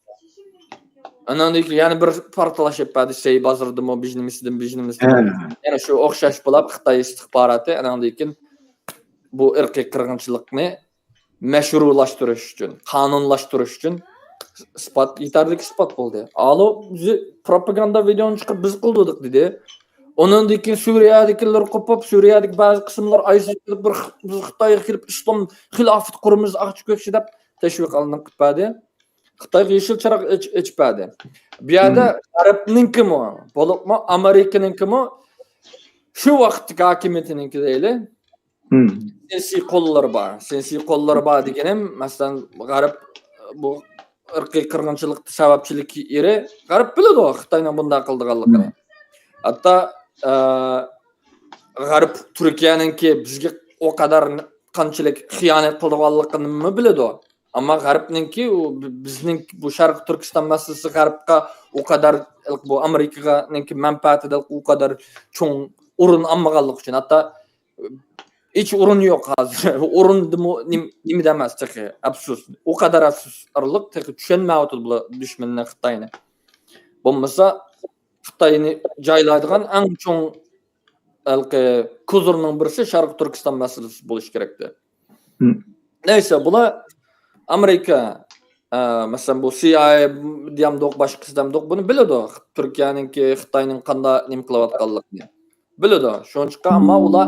ئاناندىن كېيىن يەنە بىر پارتلاش ئېلىپ بەردى، سەي بازىرىدىمۇ، بىر نېمىسىدىن، بىر نېمىسىدىن. يەنە شۇ ئوخشاش بولۇپ، خىتاي ئىستىخباراتى ئاناندىن كېيىن بۇ ئىرقىي قىرغىنچىلىقنى مەشرۇلاشتۇرۇش ئۈچۈن، قانۇنلاشتۇرۇش ئۈچۈن ئىسپات، يېتەرلىك ئىسپات بولدى. ئالو، ئۆزى پروپاگاندا ۋىدېونى چىقىرىپ، بىز قىلدۇق دېدى. ئۇنىڭدىن كېيىن سۈرىيەدىكىلەر قوپۇپ، سۈرىيەدىكى بەزى قىسىملار ئايسىز كېلىپ، بىر خ-، بىز خىتايغا كېلىپ، ئىسلام خىلاپىتى قۇرىمىز، ئاچقۇچ كۆكچى دەپ تەشۋىقاتنى قىلىپ بەردى. خىتايغا يېشىل چىراغ ئېچ-، ئېچىپ بەردى. بۇ يەردە غەربنىڭكىمۇ، بولۇپمۇ ئامېرىكىنىڭكىمۇ شۇ ۋاقىتتىكى ھاكىمىيىتىنىڭكى دەيلى، سىياسىي قوللىرى بار. سىياسىي قوللىرى بار دېگىنىم، مەسىلەن، غەرب بۇ ئىرقىي قىرغىنچىلىقتا سەۋەبچىلىك يېرى، غەرب بىلىدۇ خىتاينىڭ بۇنداق قىلىدىغانلىقىنى. ھەتتا، ئە، غەرب تۈركىيەنىڭكى بىزگە ئۇ قەدەر قانچىلىك خىيانەت قىلىدىغانلىقىنىمۇ بىلىدۇ. ئەمما غەربنىڭكى، ئۇ بى-، بىزنىڭ بۇ شەرقىي تۈركىستان مەسىلىسى غەربقە ئۇ قەدەر، بۇ ئامېرىكىنىڭكى مەنپەئەتىدە ئۇ قەدەر چوڭ ئورۇن ئالمىغانلىقى ئۈچۈن، ھەتتا ھېچ ئورۇن يوق ھازىر. ئورۇندىمۇ نېم-، نېمىدە ئەمەس تېخى، ئەپسۇس. ئۇ قەدەر ئەپسۇس ئارىلىق تېخى چۈشەنمەيۋاتىدۇ بۇلار دۈشمەننى، خىتاينى. بولمىسا خىتاينى جايلايدىغان ئەڭ چوڭ ھېلىقى كوزىرنىڭ بىرسى شەرقىي تۈركىستان مەسىلىسى بولۇشى كېرەكتى. نەيسە، بۇلار ئامېرىكا، ئە، مەسىلەن، بۇ سىئايئې دېيەمدۇق، باشقىسى دەمدۇق، بۇنى بىلىدۇ. تۈركىيەنىڭكى، خىتاينىڭ قانداق نېمە قىلىۋاتقانلىقىنى بىلىدۇ. شۇنىڭ ئۈچۈن ئەمما ئۇلار،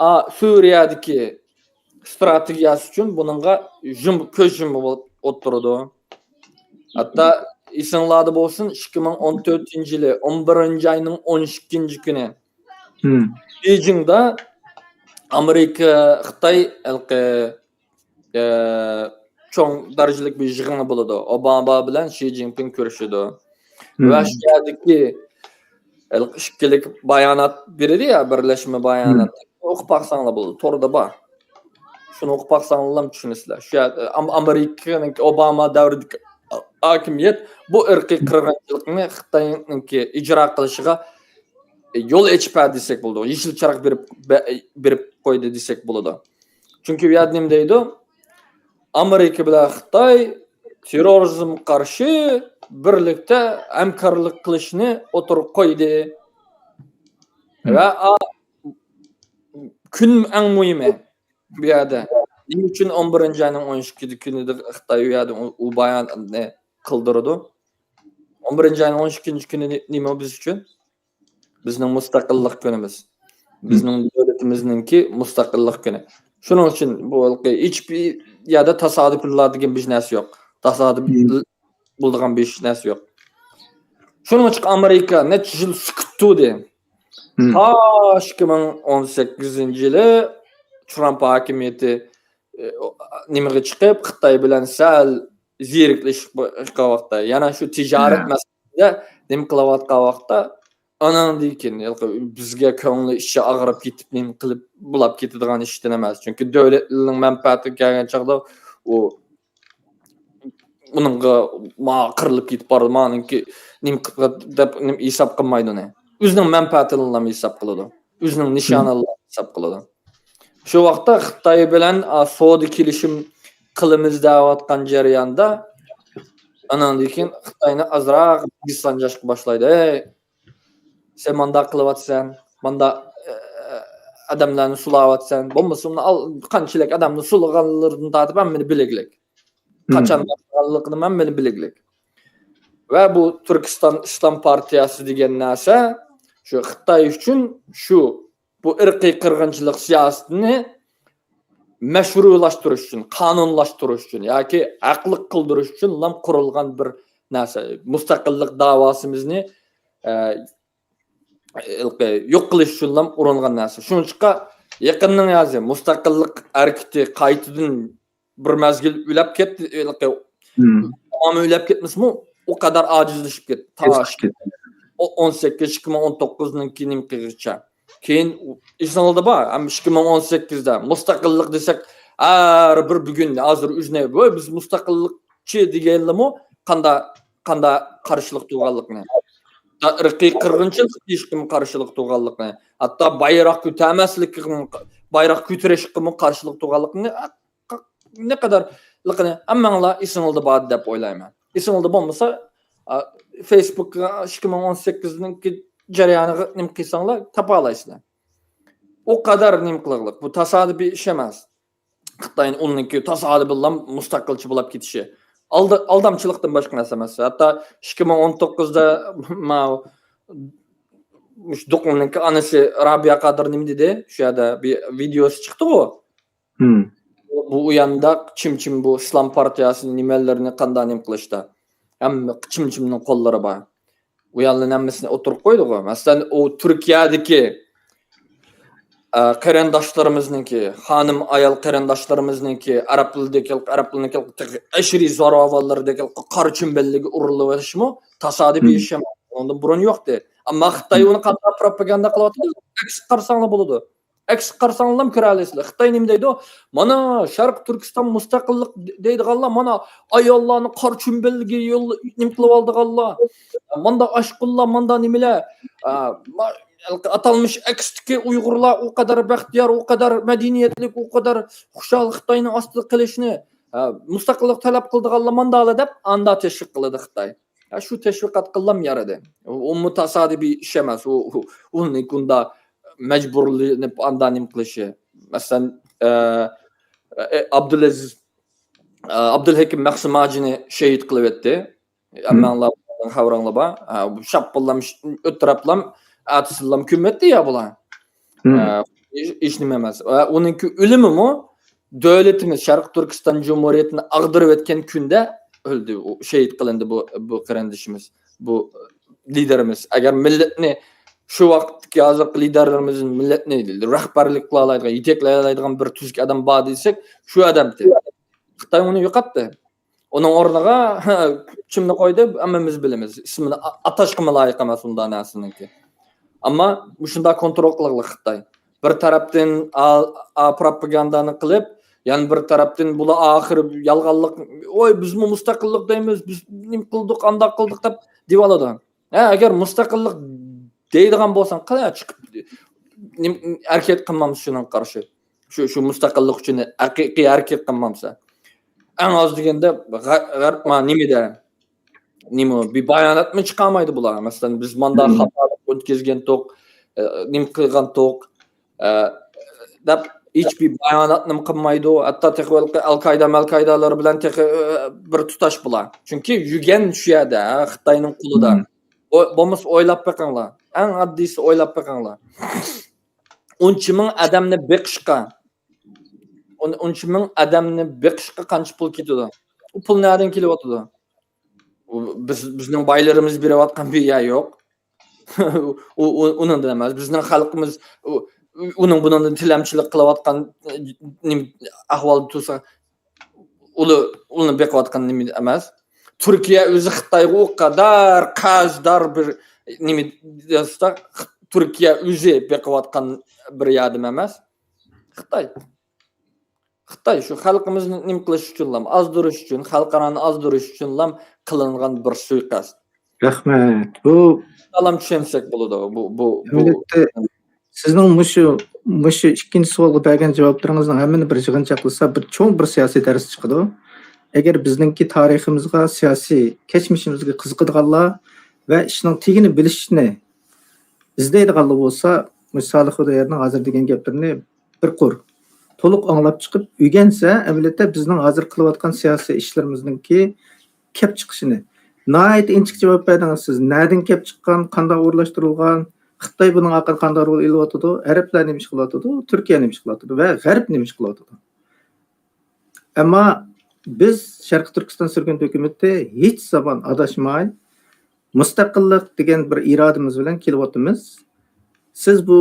ئا، سۈرىيەدىكى ئىستراتېگىيەسى ئۈچۈن بۇنىڭغا يۇم-، كۆز يۇمۇپ ئولتۇرىدۇ. ھەتتا ئېسىڭلاردا بولسۇن، ئىككى مىڭ ئون تۆتىنچى يىلى ئون بىرىنچى ئاينىڭ ئون ئىككىنچى كۈنى بېيجىڭدا ئامېرىكا، خىتاي ھېلىقى، ئە، چوڭ دەرىجىلىك بىر يىغىنى بولىدۇ. ئوباما بىلەن شى جىنپىڭ كۆرۈشىدۇ. ۋە شۇ يەردىكى ھېلىقى ئىككىلىك بايانات بېرىدۇ يا، بىرلەشمە بايانات. ئوقۇپ باقساڭلار بولىدۇ، توردا بار. شۇنى ئوقۇپ باقساڭلار چۈشىنىسىلەر. شۇ يەردە ئام-، ئامېرىكىنىڭكى ئوباما دەۋرىدىكى ھاكىمىيەت بۇ ئىرقىي قىرغىنچىلىقنى خىتاينىڭكى ئىجرا قىلىشىغا يول ئېچىپ بەردى دېسەك بولىدۇ. يېشىل چىراغ بېرىپ، بە-، بېرىپ قويدى دېسەك بولىدۇ. چۈنكى بۇ يەردە نېمە دەيدۇ؟ ئامېرىكا بىلەن خىتاي تېررورىزمغا قارشى بىرلىكتە ھەمكارلىق قىلىشنى ئوتتۇرىغا قويدى. ۋە ئا-، كۈن ئەڭ مۇھىمى بۇ يەردە. نېمە ئۈچۈن ئون بىرىنچى ئاينىڭ ئون ئىككىنچى كۈنىدە خىتاي ئۇ يەردە ئۇ، ئۇ باياناتنى قىلدۇرىدۇ؟ ئون بىرىنچى ئاينىڭ ئون ئىككىنچى كۈنى نېمە بىز ئۈچۈن؟ بىزنىڭ مۇستەقىللىق كۈنىمىز. بىزنىڭ دۆلىتىمىزنىڭكى مۇستەقىللىق كۈنى. شۇنىڭ ئۈچۈن بۇ ھېلىقى ھېچبىر يەردە تاسادىپىيلار دېگەن بىر نەرسە يوق. تاسادىپ بولىدىغان بىر نەرسە يوق. شۇنىڭ ئۈچۈن ئامېرىكا نەچچە يىل سۈكۈت تۇردى. تا ئىككى مىڭ ئون سەككىزىنچى يىلى ترامپ ھاكىمىيىتى، ئە، نېمىگە چىقىپ، خىتاي بىلەن سەل زېرىكلىشىپ قالغان ۋاقىتتا، يەنە شۇ تىجارەت مەسىلىسىدە نېمە قىلىۋاتقان ۋاقىتتا، ئاناندىن كېيىن ھېلىقى بىزگە كۆڭلى ئىچى ئاغرىپ كېتىپ، نېمە قىلىپ بولاپ كېتىدىغان ئىشتىن ئەمەس. چۈنكى دۆلەتنىڭ مەنپەئەتىگە كەلگەن چاغدا ئۇ ئۇنىڭغا ما قىرىلىپ كېتىپ بارىدۇ، مانىڭكى نېمە قىلىپ دەپ نېمە ھېساب قىلمايدۇ ئۇنى. ئۆزىنىڭ مەنپەئەتىنىلا ھېساب قىلىدۇ. ئۆزىنىڭ نىشانىنىلا ھېساب قىلىدۇ. شۇ ۋاقىتتا خىتاي بىلەن، ئا، سودا كېلىشىم قىلىمىز دەۋاتقان جەرياندا، ئاناندىن كېيىن خىتاينى ئازراق گىسسانجاشقا باشلايدۇ. ھەي، سەن مانداق قىلىۋاتىسەن، مانداق، ئە، ئادەملەرنى سۇلاۋاتىسەن. بولمىسا ئۇنى ئال-، قانچىلىك ئادەمنى سۇلىغانلىرىدىن تارتىپ ھەممىنى بىلگلىك. قاچان باشلىغانلىقىنى ھەممىنى بىلگلىك. ۋە بۇ تۈركىستان ئىسلام پارتىيەسى دېگەن نەرسە شۇ خىتاي ئۈچۈن شۇ، بۇ ئىرقىي قىرغىنچىلىق سىياسىتىنى مەشرۇلاشتۇرۇش ئۈچۈن، قانۇنلاشتۇرۇش ئۈچۈن ياكى ھەقلىق قىلدۇرۇش ئۈچۈنلا قۇرۇلغان بىر نەرسە. مۇستەقىللىق داۋاسىمىزنى، ئە، ھېلىقى يوق قىلىش ئۈچۈنلا ئۇرۇنغان نەرسە. شۇنىڭ ئۈچۈن يېقىننىڭ ھازىر مۇستەقىللىق ھەرىكىتى قايتىدىن بىر مەزگىل ئۆلۈپ كەتتى، ھېلىقى تامامەن ئۆلۈپ كەتمىسىمۇ، ئۇ قەدەر ئاجىزلىشىپ كەتتى. تا ئېزىلىپ كەتتى. ئون سەككىز، ئىككى مىڭ ئون توققۇزنىڭ كېيىن نېمە قىلغىچە. كېيىن ئېسىڭلاردا بار، ھەم ئىككى مىڭ ئون سەككىزدە مۇستەقىللىق دېسەك، ھەر بىر بۈگۈن ھازىر ئۆزىنى، ۋوي، بىز مۇستەقىللىقچى دېگەنلىمۇ قاندا-، قاندا قارشىلىق تۇرغانلىقىنى، ھەتتا ئىرقىي قىرغىنچىلىق دېيىشكىمۇ قارشىلىق تۇرغانلىقىنى، ھەتتا بايراق كۆتەرمەسلىكىمۇ، بايراق كۆتۈرۈشكىمۇ قارشىلىق تۇرغانلىقىنى، ق-، نەقەدەرلىكىنى ھەممەڭلار ئېسىڭلاردا بار دەپ ئويلايمەن. ئېسىڭلاردا بولمىسا، ئا، فېيسبۇكقا ئىككى مىڭ ئون سەككىزنىڭكى جەريانىغا نېمە قىلساڭلار تاپالايسىلەر. ئۇ قەدەر نېمە قىلغىلىق. بۇ تاسادىپىي ئىش ئەمەس. خىتاينى ئۇنىڭكى تاسادىپىيلا مۇستەقىلچى بولاپ كېتىشى. ئالدا-، ئالدامچىلىقتىن باشقا نەرسە ئەمەس. ھەتتا ئىككى مىڭ ئون توققۇزدا ماۋۇ، مۇشۇ دوقمۇنىڭكى ئانىسى رابىيە قادىر نېمە دېدى؟ شۇ يەردە بىر ۋىدېئوسى چىقتىغۇ. بۇ، ئۇ ياندا چىم-چىم بۇ ئىسلام پارتىيەسىنىڭ نېمىلىرىنى قانداق نېمە قىلىشتا. ھەممە چىم-چىمنىڭ قوللىرى بار. ئۇ يەرلەرنىڭ ھەممىسىنى ئوتتۇرىغا قويدىغۇ. مەسىلەن، ئۇ تۈركىيەدىكى، ئە، قېرىنداشلىرىمىزنىڭكى، خانىم، ئايال قېرىنداشلىرىمىزنىڭكى، ئەرەبلەردىكى، ئەرەبلەرنىڭكى تېخى ئەشىرىي زوراۋانلىرىدەكى قارا چۈمبەللىككە ئۇرۇلۇۋېلىشمۇ تاسادىپىي ئىش ئەمەس. ئۇنىڭدىن بۇرۇن يوقتى. ئەمما خىتاي ئۇنى قانداق پروپاگاندا قىلىۋاتىدۇ؟ ئەكسىگە قارىساڭلار بولىدۇ. ئەكسىگە قارىساڭلارمۇ كۆرەلەيسىلەر. خىتاي نېمە دەيدۇ؟ مانا شەرقىي تۈركىستان مۇستەقىللىق دەيدىغانلار، مانا ئاياللارنى قارا چۈمبەلگە يول-، نېمە قىلىۋالىدىغانلار، ماندا ئاشقۇنلار، ماندا نېمىلەر، ئا، ما-، ئاتالمىش ئەكستىكى ئۇيغۇرلار ئۇ قەدەر بەختىيار، ئۇ قەدەر مەدەنىيەتلىك، ئۇ قەدەر خۇشال خىتاينىڭ ئاستىدا قېلىشنى، ئا، مۇستەقىللىق تەلەپ قىلىدىغانلار ماندالا دەپ ئاندا تەشۋىق قىلىدۇ خىتاي. ھە، شۇ تەشۋىقات قىللام يارىدى. ئۇمۇ تاسادىپىي ئىش ئەمەس. ئۇ، ئۇ، ئۇنى كۇندا مەجبۇرلىنىپ ئاندا نېمە قىلىشى. مەسىلەن، ئە، ئە، ئابدۇلئەزىز، ئە، ئابدۇلھەكىم مەخسۇم ھاجىنى شېھىت قىلىۋەتتى. ھەممەڭلار خەۋىرىڭلار بار. ئە، شاپپىلام ئۆتتۈرەپلام، ئەتىسىلام كۆمۈۋەتتى يا بۇلار. ئە، ھېچ، ھېچ نېمە ئەمەس. ئە، ئۇنىڭكى ئۆلۈمىمۇ دۆلىتىمىز شەرقىي تۈركىستان جۇمھۇرىيىتىنى ئاغدۇرۇۋەتكەن كۈندە ئۆلدى، ئۇ شېھىت قىلىندى بۇ، بۇ قېرىندىشىمىز، بۇ لىدېرىمىز. ئەگەر مىللەتنى شۇ ۋاقىتتىكى ھازىرقى لىدېرلىرىمىز مىللەتنى رەھبەرلىك قىلالايدىغان، يېتەكلىيەلەيدىغان بىر تۈزۈك ئادەم بار دېسەك، شۇ ئادەمتى. خىتاي ئۇنى يوقاتتى. ئۇنىڭ ئورنىغا كىمنى قويدى؟ ھەممىمىز بىلىمىز. ئىسمىنى ئا-، ئاتاشقىمۇ لايىق ئەمەس ئۇنداق نەرسىنىڭكى. ئەمما مۇشۇنداق كونترول قىلغىلى خىتاي. بىر تەرەپتىن ئا-، ئا پروپاگاندانى قىلىپ، يەنە بىر تەرەپتىن بۇلار ئاخىرى يالغانلىق، «ۋاي، بىزمۇ مۇستەقىللىق دەيمىز، بىز نېمە قىلدۇق، ئانداق قىلدۇق» دەپ دېۋالىدۇ. ھە، ئەگەر مۇستەقىللىق دەيدىغان بولساڭ، قېنى چىقىپ نېمە ھەرىكەت قىلمامسەن شۇنىڭغا قارشى؟ شۇ، شۇ مۇستەقىللىق ئۈچۈن ھەقىقىي ھەرىكەت قىلمامسەن؟ ئەڭ ئاز دېگەندە غە-، غەرب ما نېمىدە؟ نېمە، بىر باياناتمۇ چىقارمايدۇ بۇلار. مەسىلەن، «بىز ماندا خاتالىق ئۆتكۈزگەنتۇق، ئە، نېمە قىلغانتۇق»، ئە، دەپ ھېچ بىر باياناتنىمۇ قىلمايدۇ. ھەتتا تېخى ھېلىقى ئەل-قائىدا، مەل-قائىدالار بىلەن تېخى، ئە، بىر تۇتاش بۇلار. چۈنكى يۈگەن شۇ يەردە، خىتاينىڭ قولىدا. بو-، بولمىسا ئويلاپ بېقىڭلار. ئەڭ ئاددىيسى ئويلاپ بېقىڭلار. ئۇنچە مىڭ ئادەمنى بېقىشقا، ئۇن-، ئۇنچە مىڭ ئادەمنى بېقىشقا قانچە پۇل كېتىدۇ؟ ئۇ پۇل نەدىن كېلىۋاتىدۇ؟ ئۇ بىز، بىزنىڭ بايلىرىمىز بېرىۋاتقان بىر يەر يوق. ئۇ، ئۇ، ئۇنىڭدىن ئەمەس. بىزنىڭ خەلقىمىز ئۇ، ئۇنىڭ بۇنىڭدىن تىلەمچىلىك قىلىۋاتقان، نېمە ئەھۋالدا تۇرسا، ئۇلار، ئۇلارنى بېقىۋاتقان نېمە ئەمەس. تۈركىيە ئۆزى خىتايغا ئۇ قەدەر قەرزدار بىر نېمە دېسە، تۈركىيە ئۆزى بېقىۋاتقان بىر ياردەم ئەمەس. خىتاي. خىتاي شۇ خەلقىمىزنى نېمە قىلىش ئۈچۈنلام، ئازدۇرۇش ئۈچۈن، خەلقئارانى ئازدۇرۇش ئۈچۈنلام قىلىنغان بىر سۇيىقەست. رەھمەت. بۇ ساغلام چۈشەنسەك بولىدۇ. بۇ، بۇ، بۇ ئەمەلىيەتتە سىزنىڭ مۇشۇ، مۇشۇ ئىككىنچى سوئالغا بەرگەن جاۋابلىرىڭىزنىڭ ھەممىنى بىر يىغىنچاقلىسا، بىر چوڭ بىر سىياسىي دەرس چىقىدۇ. ئەگەر بىزنىڭكى تارىخىمىزغا، سىياسىي كەچمىشىمىزگە قىزىقىدىغانلار ۋە ئىشنىڭ تېگىنى بىلىشنى ئىزدەيدىغانلار بولسا، مۇشۇ سالىھ خۇدايارنىڭ ھازىر دېگەن گەپلىرىنى بىر قۇر تولۇق ئاڭلاپ چىقىپ ئۆگەنسە، ئەمەلىيەتتە بىزنىڭ ھازىر قىلىۋاتقان سىياسىي ئىشلىرىمىزنىڭكى كەپ چىقىشىنى ناھايىتى ئىنچىكە جاۋاب بەردىڭىز سىز. نەدىن كەپ چىققان، قانداق ئورۇنلاشتۇرۇلغان، خىتاي بۇنىڭ ھەققىدە قانداق رول ئېلىۋاتىدۇ، ئەرەبلەر نېمە ئىش قىلىۋاتىدۇ، تۈركىيە نېمە ئىش قىلىۋاتىدۇ ۋە غەرب نېمە ئىش قىلىۋاتىدۇ؟ ئەمما بىز شەرقىي تۈركىستان سۈرگۈن ھۆكۈمىتى ھېچ زامان ئاداشماي، مۇستەقىللىق دېگەن بىر ئىرادىمىز بىلەن كېلىۋاتىمىز. سىز بۇ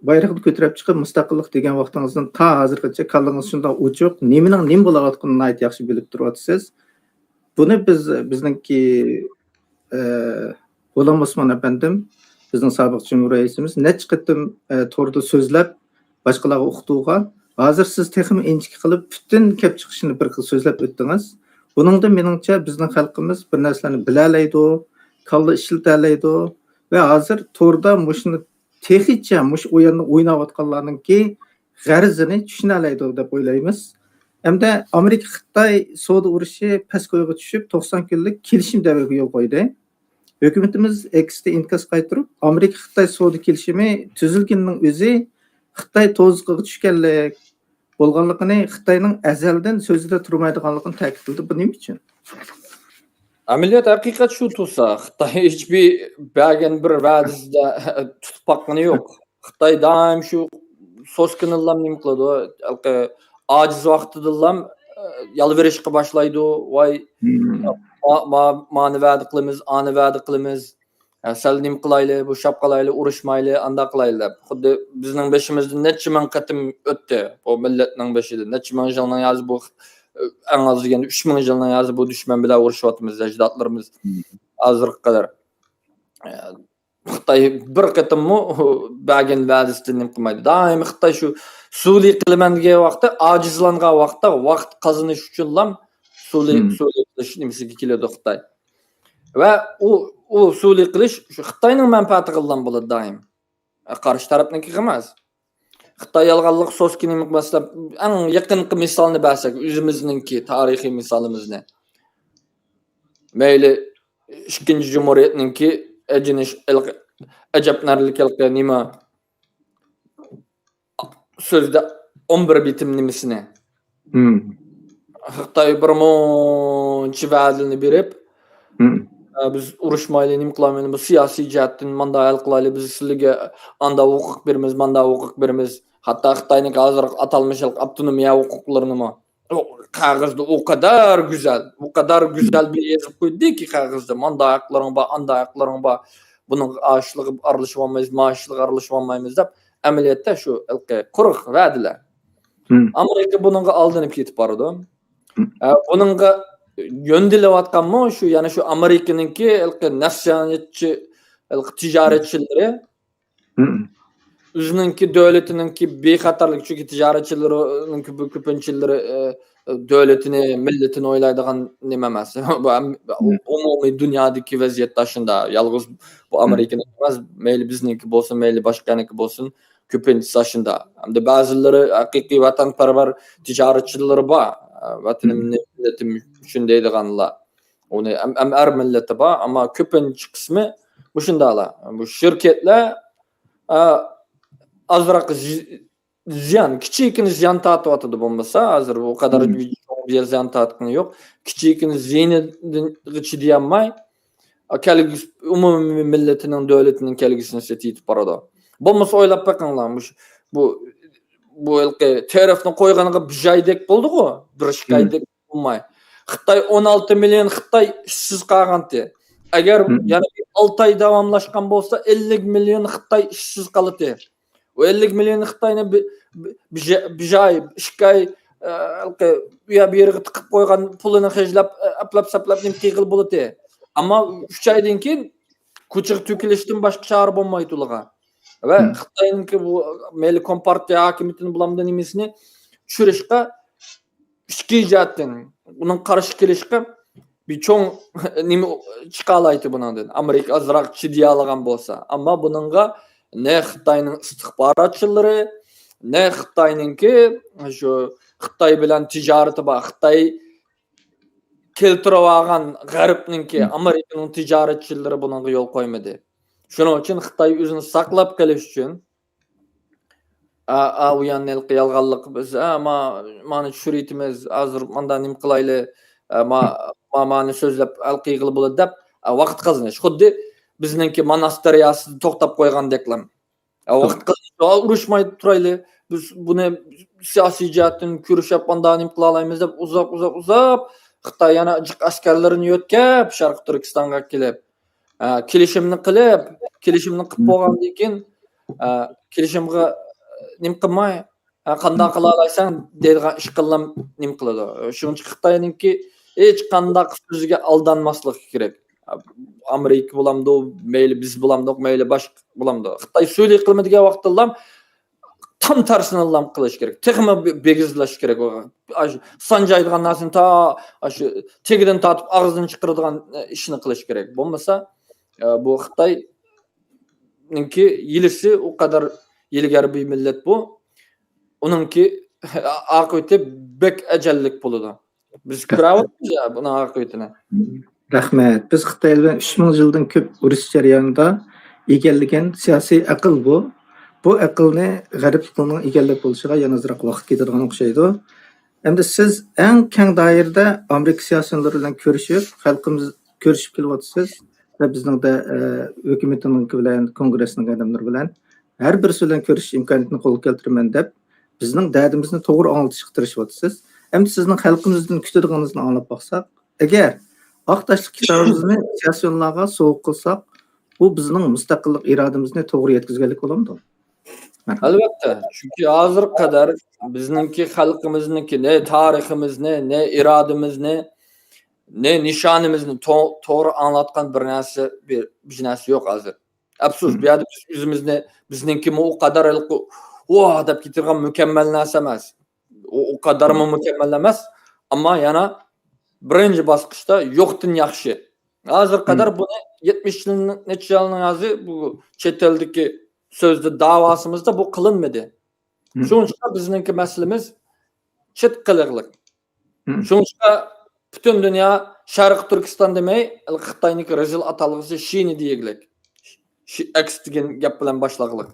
بايراقنى كۆتۈرۈپ چىقىپ، مۇستەقىللىق دېگەن ۋاقتىڭىزدىن تا ھازىرغىچە كاللىڭىز شۇنداق ئوچۇق، نېمىنىڭ نېمە بولاۋاتقىنىنى ناھايىتى ياخشى بىلىپ تۇرۇۋاتىسىز. بۇنى بىز، بىزنىڭكى، ئە، غۇلام ئوسمان ئەپەندىم، بىزنىڭ سابىق جۇمھۇر رەئىسىمىز نەچچە قېتىم، ئە، توردا سۆزلەپ، باشقىلارغا ئۇقتۇرغان. ھازىر سىز تېخىمۇ ئىنچىكە قىلىپ، پۈتۈن كەپ چىقىشىنى بىر خىل سۆزلەپ ئۆتتىڭىز. بۇنىڭدىن مېنىڭچە بىزنىڭ خەلقىمىز بىر نەرسىلەرنى بىلەلەيدۇ، كاللا ئىشلىتەلەيدۇ ۋە ھازىر توردا مۇشۇنى تېخىچە مۇشۇ ئويۇننى ئويناۋاتقانلارنىڭكى غەرىزىنى چۈشىنەلەيدۇ دەپ ئويلايمىز. ھەمدە ئامېرىكا خىتاي سودا ئۇرۇشى پەسكويغا چۈشۈپ، توقسان كۈنلۈك كېلىشىم دەۋرىگە يول قويدى. ھۆكۈمىتىمىز ئەكسىچە ئىنكاس قايتۇرۇپ، ئامېرىكا خىتاي سودا كېلىشىمى تۈزۈلگىنىنىڭ ئۆزى خىتاي توزۇقىغا چۈشكەنلىك بولغانلىقىنى خىتاينىڭ ئەزەلدىن سۆزىدە تۇرمايدىغانلىقىنى تەكىتلىدى. بۇ نېمە ئۈچۈن؟ ئەمەلىيەت ھەقىقەت شۇ تۇرسا، خىتاي ھېچبىر بەرگەن بىر ۋەدىسىدە تۇتۇپ باققىنى يوق. خىتاي دائىم شۇ سوسكىنىلا نېمە قىلىدۇ، ھېلىقى ئاجىز ۋاقتىدىلا، ئە، يالۋۇرۇشقا باشلايدۇ. ۋاي، ما-، ما-، مانى ۋەدە قىلىمىز، ئانى ۋەدە قىلىمىز. ئە، سەل نېمە قىلايلى، بوشاپ قالايلى، ئۇرۇشمايلى، ئانداق قىلايلى دەپ. خۇددى بىزنىڭ بېشىمىزدىن نەچچە مىڭ قېتىم ئۆتتى. بۇ مىللەتنىڭ بېشىدىن نەچچە مىڭ يىلنىڭ يازى بۇ، ئەڭ ئاز دېگەندە ئۈچ مىڭ يىلنىڭ يازى بۇ دۈشمەن بىلەن ئۇرۇشۇۋاتىمىز، ئەجدادلىرىمىز ھازىرغا قەدەر. ئە، خىتاي بىر قېتىممۇ بەرگەن ۋەدىسىدىن نېمە قىلمايدۇ. دائىم خىتاي شۇ سۇلى قىلىمەن دېگەن ۋاقىتتا، ئاجىزلانغان ۋاقىتتا ۋاقىت قازىنىش ئۈچۈنلا سۇلى، سۇلى قىلىش نېمىسىگە كېلىدۇ خىتاي. ۋە ئۇ، ئۇ سۇلى قىلىش شۇ خىتاينىڭ مەنپەئەتىگىلا بولىدۇ دائىم. قارشى تەرەپنىڭكىگە ئەمەس. خىتاي يالغانلىق سوسكىنى مەسىلەن، ئەڭ يېقىنقى مىسالنى بەرسەك، ئۆزىمىزنىڭكى تارىخىي مىسالىمىزنى. مەيلى، ئىككىنچى جۇمھۇرىيەتنىڭكى ئەجىنىش، ئەجەبنەرلىك ھېلىقى نېمە، سۆزدە ئون بىر بېتىم نېمىسىنى. مم. خىتاي بىر مۇنچە ۋەدىلەرنى بېرىپ، مم. ئە، بىز ئۇرۇشمايلى، نېمە قىلايلى، بۇ سىياسىي جەھەتتىن ماندا ھەل قىلايلى، بىز سىلىگە ئاندا ھوقۇق بېرىمىز، ماندا ھوقۇق بېرىمىز. ھەتتا خىتاينىڭكى ھازىرقى ئاتالمىش ئاپتونومىيە ھوقۇقلىرىنىمۇ ئۇ قەغەزدە ئۇ قەدەر گۈزەل، ئۇ قەدەر گۈزەل بىر يېزىپ قويدىكى قەغەزدە، ماندا ھەقلىرىڭ بار، ئاندا ھەقلىرىڭ بار، بۇنىڭ ئاشلىقى ئارىلىشىۋالمايمىز، ماشلىقى ئارىلىشىۋالمايمىز دەپ، ئەمەلىيەتتە شۇ ھېلىقى قۇرۇق ۋەدىلەر. مم. ئامېرىكا بۇنىڭغا ئالدىنىپ كېتىپ بارىدۇ. مم. ئە، بۇنىڭغا يۆندىلىۋاتقانمۇ شۇ، يەنى شۇ ئامېرىكىنىڭكى ھېلىقى نەپسانىيەتچى، ھېلىقى تىجارەتچىلىرى مم. ئۆزىنىڭكى دۆلىتىنىڭكى بىخەتەرلىكى، چۈنكى تىجارەتچىلىرىنىڭكى بۇ كۆپىنچىلىرى، ئە، دۆلىتىنى، مىللىتىنى ئويلايدىغان نېمە ئەمەس. بۇ ئەم-، مم. ئومۇمىي دۇنيادىكى ۋەزىيەتتە شۇنداق. يالغۇز بۇ ئامېرىكىنىڭ ئەمەس، مەيلى بىزنىڭكى بولسۇن، مەيلى باشقا يەرنىڭكى بولسۇن، كۆپىنچىسى شۇنداق. ئەمدى بەزىلىرى ھەقىقىي ۋەتەنپەرۋەر تىجارەتچىلىرى بار. ئە، ۋەتىنىم، مم. مىللىتىم ئۈچۈن دەيدىغانلار. ئۇنى ئەم-، ئەم-، ئەر مىللىتى بار، ئەمما كۆپىنچە قىسمى مۇشۇنداقلار. بۇ شىركەتلەر، ئە، ئازراق زى-، زىيان، كىچىككىنە زىيان تارتىۋاتىدۇ بولمىسا، ھازىر ئۇ قەدەر مم. بىر چوڭ بىر زىيان تارتقىنى يوق. كىچىككىنە زىيىنىغا چىدىيالماي، كەلگۈسى، ئومۇمىي مىللىتىنىڭ، دۆلىتىنىڭ كەلگۈسىنى سېتىۋېتىپ بارىدۇ. بولمىسا ئويلاپ بېقىڭلار، مۇش-، بۇ، بۇ ھېلىقى تېرىفنى قويغىنىغا بىر ئايدەك بولدىغۇ، بىر ئىككى مم. ئايدەك بولماي. خىتاي، ئون ئالتە مىليون خىتاي ئىشسىز قالغانتى. ئەگەر مم. يەنە بىر ئالتە ئاي داۋاملاشقان بولسا، ئەللىك مىليون خىتاي ئىشسىز قالاتتى. ئۇ ئەللىك مىليون خىتاينى بى-، بى-، بىجا-، بىجاي، ئىككى ئاي، ئە، ھېلىقى ئۇ يەر بۇ يەرگە تىقىپ قويغان پۇلىنى خەجلەپ، ئە، ئەپلەپ-سەپلەپ نېمە قىلغىلى بولاتتى. ئەمما ئۈچ ئايدىن كېيىن كوچىغا تۆكۈلۈشتىن باشقا چارە بولمايدۇ ئۇلارغا. ۋە مم. خىتاينىڭكى بۇ مەيلى كومپارتىيە ھاكىمىيىتىنى بۇلامدا نېمىسىنى چۈشۈرۈشقە ئىچكى جەھەتتىن ئۇنىڭ قارشى كېلىشقا بىر چوڭ نېمە چىقالايتتى بۇنىڭدىن. ئامېرىكا ئازراق چىدىيالىغان بولسا. ئەمما بۇنىڭغا نە خىتاينىڭ ئىستىخباراتچىلىرى، نە خىتاينىڭكى شۇ خىتاي بىلەن تىجارىتى بار، خىتاي كەلتۈرۈۋالغان غەربنىڭكى، مم. ئامېرىكىنىڭ تىجارەتچىلىرى بۇنىڭغا يول قويمىدى. شۇنىڭ ئۈچۈن خىتاي ئۆزىنى ساقلاپ قېلىش ئۈچۈن، ئا، ئا، ئۇ يەرنى ھېلىقى يالغانلىق، بىز، ئا، ما-، مانى چۈشۈرۈۋېتىمىز، ھازىر ماندا نېمە قىلايلى، ئا، ما-، ما-، مانى سۆزلەپ ھەل قىلغىلى بولىدۇ دەپ، ئا، ۋاقىت قازىنىش. خۇددى بىزنىڭكى ماناس دەرياسىدا توختاپ قويغاندەكلا. ئا، ۋاقىت قازىنىش، ئا، ئۇرۇشماي تۇرايلى، بىز بۇنى سىياسىي جەھەتتىن كۆرۈشۈپ، ماندا نېمە قىلالايمىز دەپ ئۇزاق، ئۇزاق، ئۇزاق خىتاي يەنە جىق ئەسكەرلىرىنى يۆتكەپ شەرقىي تۈركىستانغا كېلىپ، ئا، كېلىشىمنى قىلىپ، كېلىشىمنى قىلىپ بولغاندىن كېيىن، ئا، كېلىشىمغا نېمە قىلماي، ئا، قانداق قىلالايسەن دەيدىغان ئىش قىللام نېمە قىلىدۇ. شۇنىڭ ئۈچۈن خىتاينىڭكى ھېچقانداق سۆزىگە ئالدانماسلىق كېرەك. ئامېرىكا بولامدۇ، مەيلى بىز بولامدۇق، مەيلى باشقا بولامدۇ. خىتاي سۈيلۈك قىلما دېگەن ۋاقىتتىلا تام تەرسىنى قىلىش كېرەك. تېخىمۇ بە-، بېگىزلەش كېرەك. ئاشۇ سانجايدىغان نەرسىنى تا، ئاشۇ تېگىدىن تارتىپ ئاغزىدىن چىقىرىدىغان ئىشنى قىلىش كېرەك. بولمىسا، ئە، بۇ خىتاينىڭكى ھىيلىسى ئۇ قەدەر ھىيلىگەر بىر مىللەت بۇ. ئۇنىڭكى ئاقىۋىتى بەك ئەجەللىك بولىدۇ. بىز كۆرۈۋاتىمىز يا بۇنىڭ ئاقىۋىتىنى. رەھمەت. بىز خىتاي بىلەن ئۈچ مىڭ يىلدىن كۆپ ئۇرۇش جەريانىدا ئىگىلىگەن سىياسىي ئەقىل بۇ. بۇ ئەقىلنى غەربلىكلەرنىڭ ئىگىلەپ بولۇشىغا يەنە ئازراق ۋاقىت كېتىدىغان ئوخشايدۇ. ئەمدى سىز ئەڭ كەڭ دائىرىدە ئامېرىكا سىياسىيونلىرى بىلەن كۆرۈشۈپ، خەلقىمىز كۆرۈشۈپ كېلىۋاتىسىز ۋە بىزنىڭ دە، ئە، ھۆكۈمىتىنىڭكى بىلەن، كونگرېسنىڭ ئادەملىرى بىلەن ھەر بىرسى بىلەن كۆرۈشۈش ئىمكانىيىتىنى قولغا كەلتۈرىمەن دەپ، بىزنىڭ دەردىمىزنى توغرا ئاڭلىتىشقا تىرىشىۋاتىسىز. ئەمدى سىزنىڭ خەلقىمىزدىن كۈتىدىغىنىڭىزنى ئاڭلاپ باقساق، ئەگەر ئاق تاشلىق كىتابىمىزنى سىياسىيونلارغا سوۋغا قىلساق، بۇ بىزنىڭ مۇستەقىللىق ئىرادىمىزنى توغرا يەتكۈزگەنلىك بولامدۇ؟ ئەلۋەتتە، چۈنكى ھازىرغا قەدەر بىزنىڭكى خەلقىمىزنىڭكى نە تارىخىمىزنى، نە ئىرادىمىزنى، نە نىشانىمىزنى تو-، توغرا ئاڭلاتقان بىر نەرسە، بىر، بىر نەرسە يوق ھازىر. ئەپسۇس، بۇ يەردە بىز ئۆزىمىزنى، بىزنىڭكىمۇ ئۇ قەدەر ھېلىقى ۋاھ دەپ كېتىدىغان مۇكەممەل نەرسە ئەمەس. ئۇ، ئۇ قەدەرمۇ مۇكەممەل ئەمەس. ئەمما يەنە بىرىنچى باسقۇچتا يوقتىن ياخشى. ھازىرغا قەدەر بۇنى يەتمىش يىل، نەچچە يىلنىڭ ھازىر بۇ چەت ئەلدىكى سۆزدە داۋاسىمىزدا بۇ قىلىنمىدى. شۇڭلاشقا بىزنىڭكى مەسىلىمىز چەت قېلىقلىق. شۇڭلاشقا پۈتۈن دۇنيا شەرقىي تۈركىستان دېمەي، خىتاينىڭكى رەزىل ئاتالغۇسى شىنى دېگۈلۈك. شى-، ئەكس دېگەن گەپ بىلەن باشلاغلىق.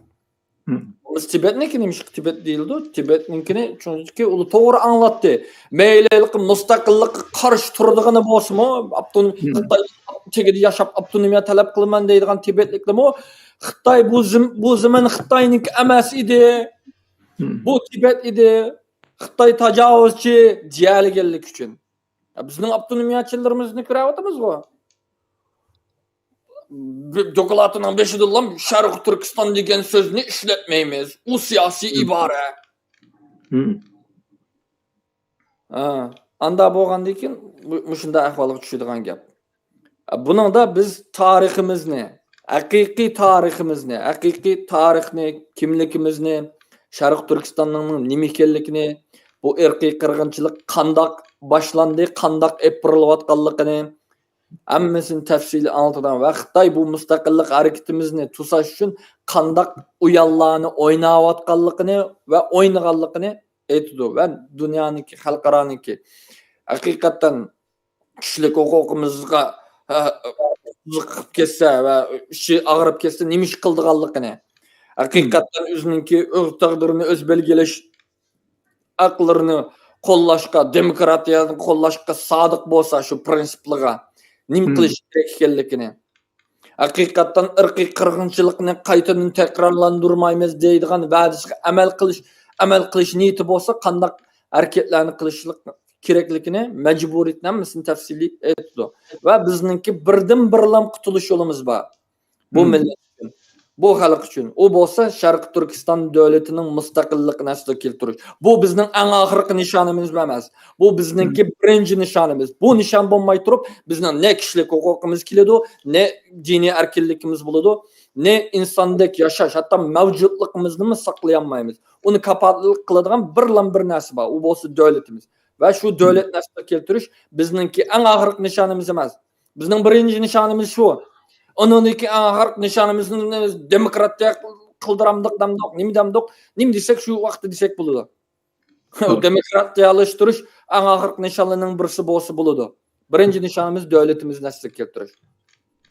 بىز تىبەتنىڭكى نېمىشقا تىبەت دېيىلىدۇ؟ تىبەتنىڭكىنى چۈنكى ئۇ توغرا ئاڭلاتتى. مەيلى ھېلىقى مۇستەقىللىققا قارشى تۇرىدىغىنى بولسىمۇ، ئاپتونوم، خىتاي تېگىدە ياشاپ ئاپتونومىيە تەلەپ قىلىمەن دەيدىغان تىبەتلىكلىمۇ خىتاي بۇ زېم-، بۇ زېمىن خىتاينىڭكى ئەمەس ئىدى. بۇ تىبەت ئىدى. خىتاي تاجاۋۇزچى دېيەلىگەنلىكى ئۈچۈن. بىزنىڭ ئاپتونومىيەچىلىرىمىزنى كۆرۈۋاتىمىزغۇ. دوكلاتىنىڭ بېشىدىلا شەرقىي تۈركىستان دېگەن سۆزنى ئىشلەتمەيمىز. ئۇ سىياسىي ئىبارە. ھە، ئاندا بولغاندىن كېيىن مۇشۇنداق ئەھۋالغا چۈشىدىغان گەپ. بۇنىڭدا بىز تارىخىمىزنى، ھەقىقىي تارىخىمىزنى، ھەقىقىي تارىخنى، كىملىكىمىزنى، شەرقىي تۈركىستاننىڭ نېمە ئىكەنلىكىنى، بۇ ئىرقىي قىرغىنچىلىق قانداق باشلاندى، قانداق ئېلىپ بېرىلىۋاتقانلىقىنى، ھەممىسىنى تەپسىلىي ئاڭلىتىدىغان ۋە خىتاي بۇ مۇستەقىللىق ھەرىكىتىمىزنى توساش ئۈچۈن قانداق ئويۇنلارنى ئويناۋاتقانلىقىنى ۋە ئوينىغانلىقىنى ئېيتىدۇ ۋە دۇنيانىڭكى، خەلقئارانىڭكى ھەقىقەتەن كىشىلىك ھوقۇقىمىزغا، ھە، قىزىقىپ كەتسە ۋە ئىچى ئاغرىپ كەتسە نېمە ئىش قىلىدىغانلىقىنى، ھەقىقەتەن ئۆزىنىڭكى ئۆز تەقدىرىنى ئۆزى بەلگىلەش ھەقلىرىنى قوللاشقا، دېموكراتىيەنى قوللاشقا سادىق بولسا، شۇ پرىنسىپلىرىغا نېمە قىلىش كېرەك ئىكەنلىكىنى، ھەقىقەتەن ئىرقىي قىرغىنچىلىقنى قايتىدىن تەكرارلاندۇرمايمىز دەيدىغان ۋەدىسىگە ئەمەل قىلىش، ئەمەل قىلىش نىيىتى بولسا، قانداق ھەرىكەتلەرنى قىلىشلىق كېرەكلىكىنى مەجبۇرىيەتنى ھەممىسىنى تەپسىلىي ئېيتىدۇ. ۋە بىزنىڭكى بىردىن بىرلام قۇتۇلۇش يولىمىز بار. بۇ مىللەت ئۈچۈن، بۇ خەلق ئۈچۈن. ئۇ بولسا شەرقىي تۈركىستان دۆلىتىنىڭ مۇستەقىللىقىنى ئەسلىگە كەلتۈرۈش. بۇ بىزنىڭ ئەڭ ئاخىرقى نىشانىمىز ئەمەس. بۇ بىزنىڭكى بىرىنچى نىشانىمىز. بۇ نىشان بولماي تۇرۇپ، بىزنىڭ نە كىشىلىك ھوقۇقىمىز كېلىدۇ، نە دىنىي ئەركىنلىكىمىز بولىدۇ، نە ئىنساندەك ياشاش، ھەتتا مەۋجۇتلۇقىمىزنىمۇ ساقلىيالمايمىز. ئۇنى كاپالەتلىك قىلىدىغان بىرلا بىر نەرسە بار، ئۇ بولسا دۆلىتىمىز. ۋە شۇ دۆلەتنى ئەسلىگە كەلتۈرۈش بىزنىڭكى ئەڭ ئاخىرقى نىشانىمىز ئەمەس. بىزنىڭ بىرىنچى نىشانىمىز شۇ. ئۇنىڭدىن كېيىن ئەڭ ئاخىرقى نىشانىمىزنى دېموكراتىيە قىلدۇرامدۇق دەمدۇق، نېمە دەمدۇق، نېمە دېسەك شۇ ۋاقىتتا دېسەك بولىدۇ. دېموكراتىيەلەشتۈرۈش ئەڭ ئاخىرقى نىشانلارنىڭ بىرسى بولسا بولىدۇ. بىرىنچى نىشانىمىز دۆلىتىمىزنى ئەسلىگە كەلتۈرۈش.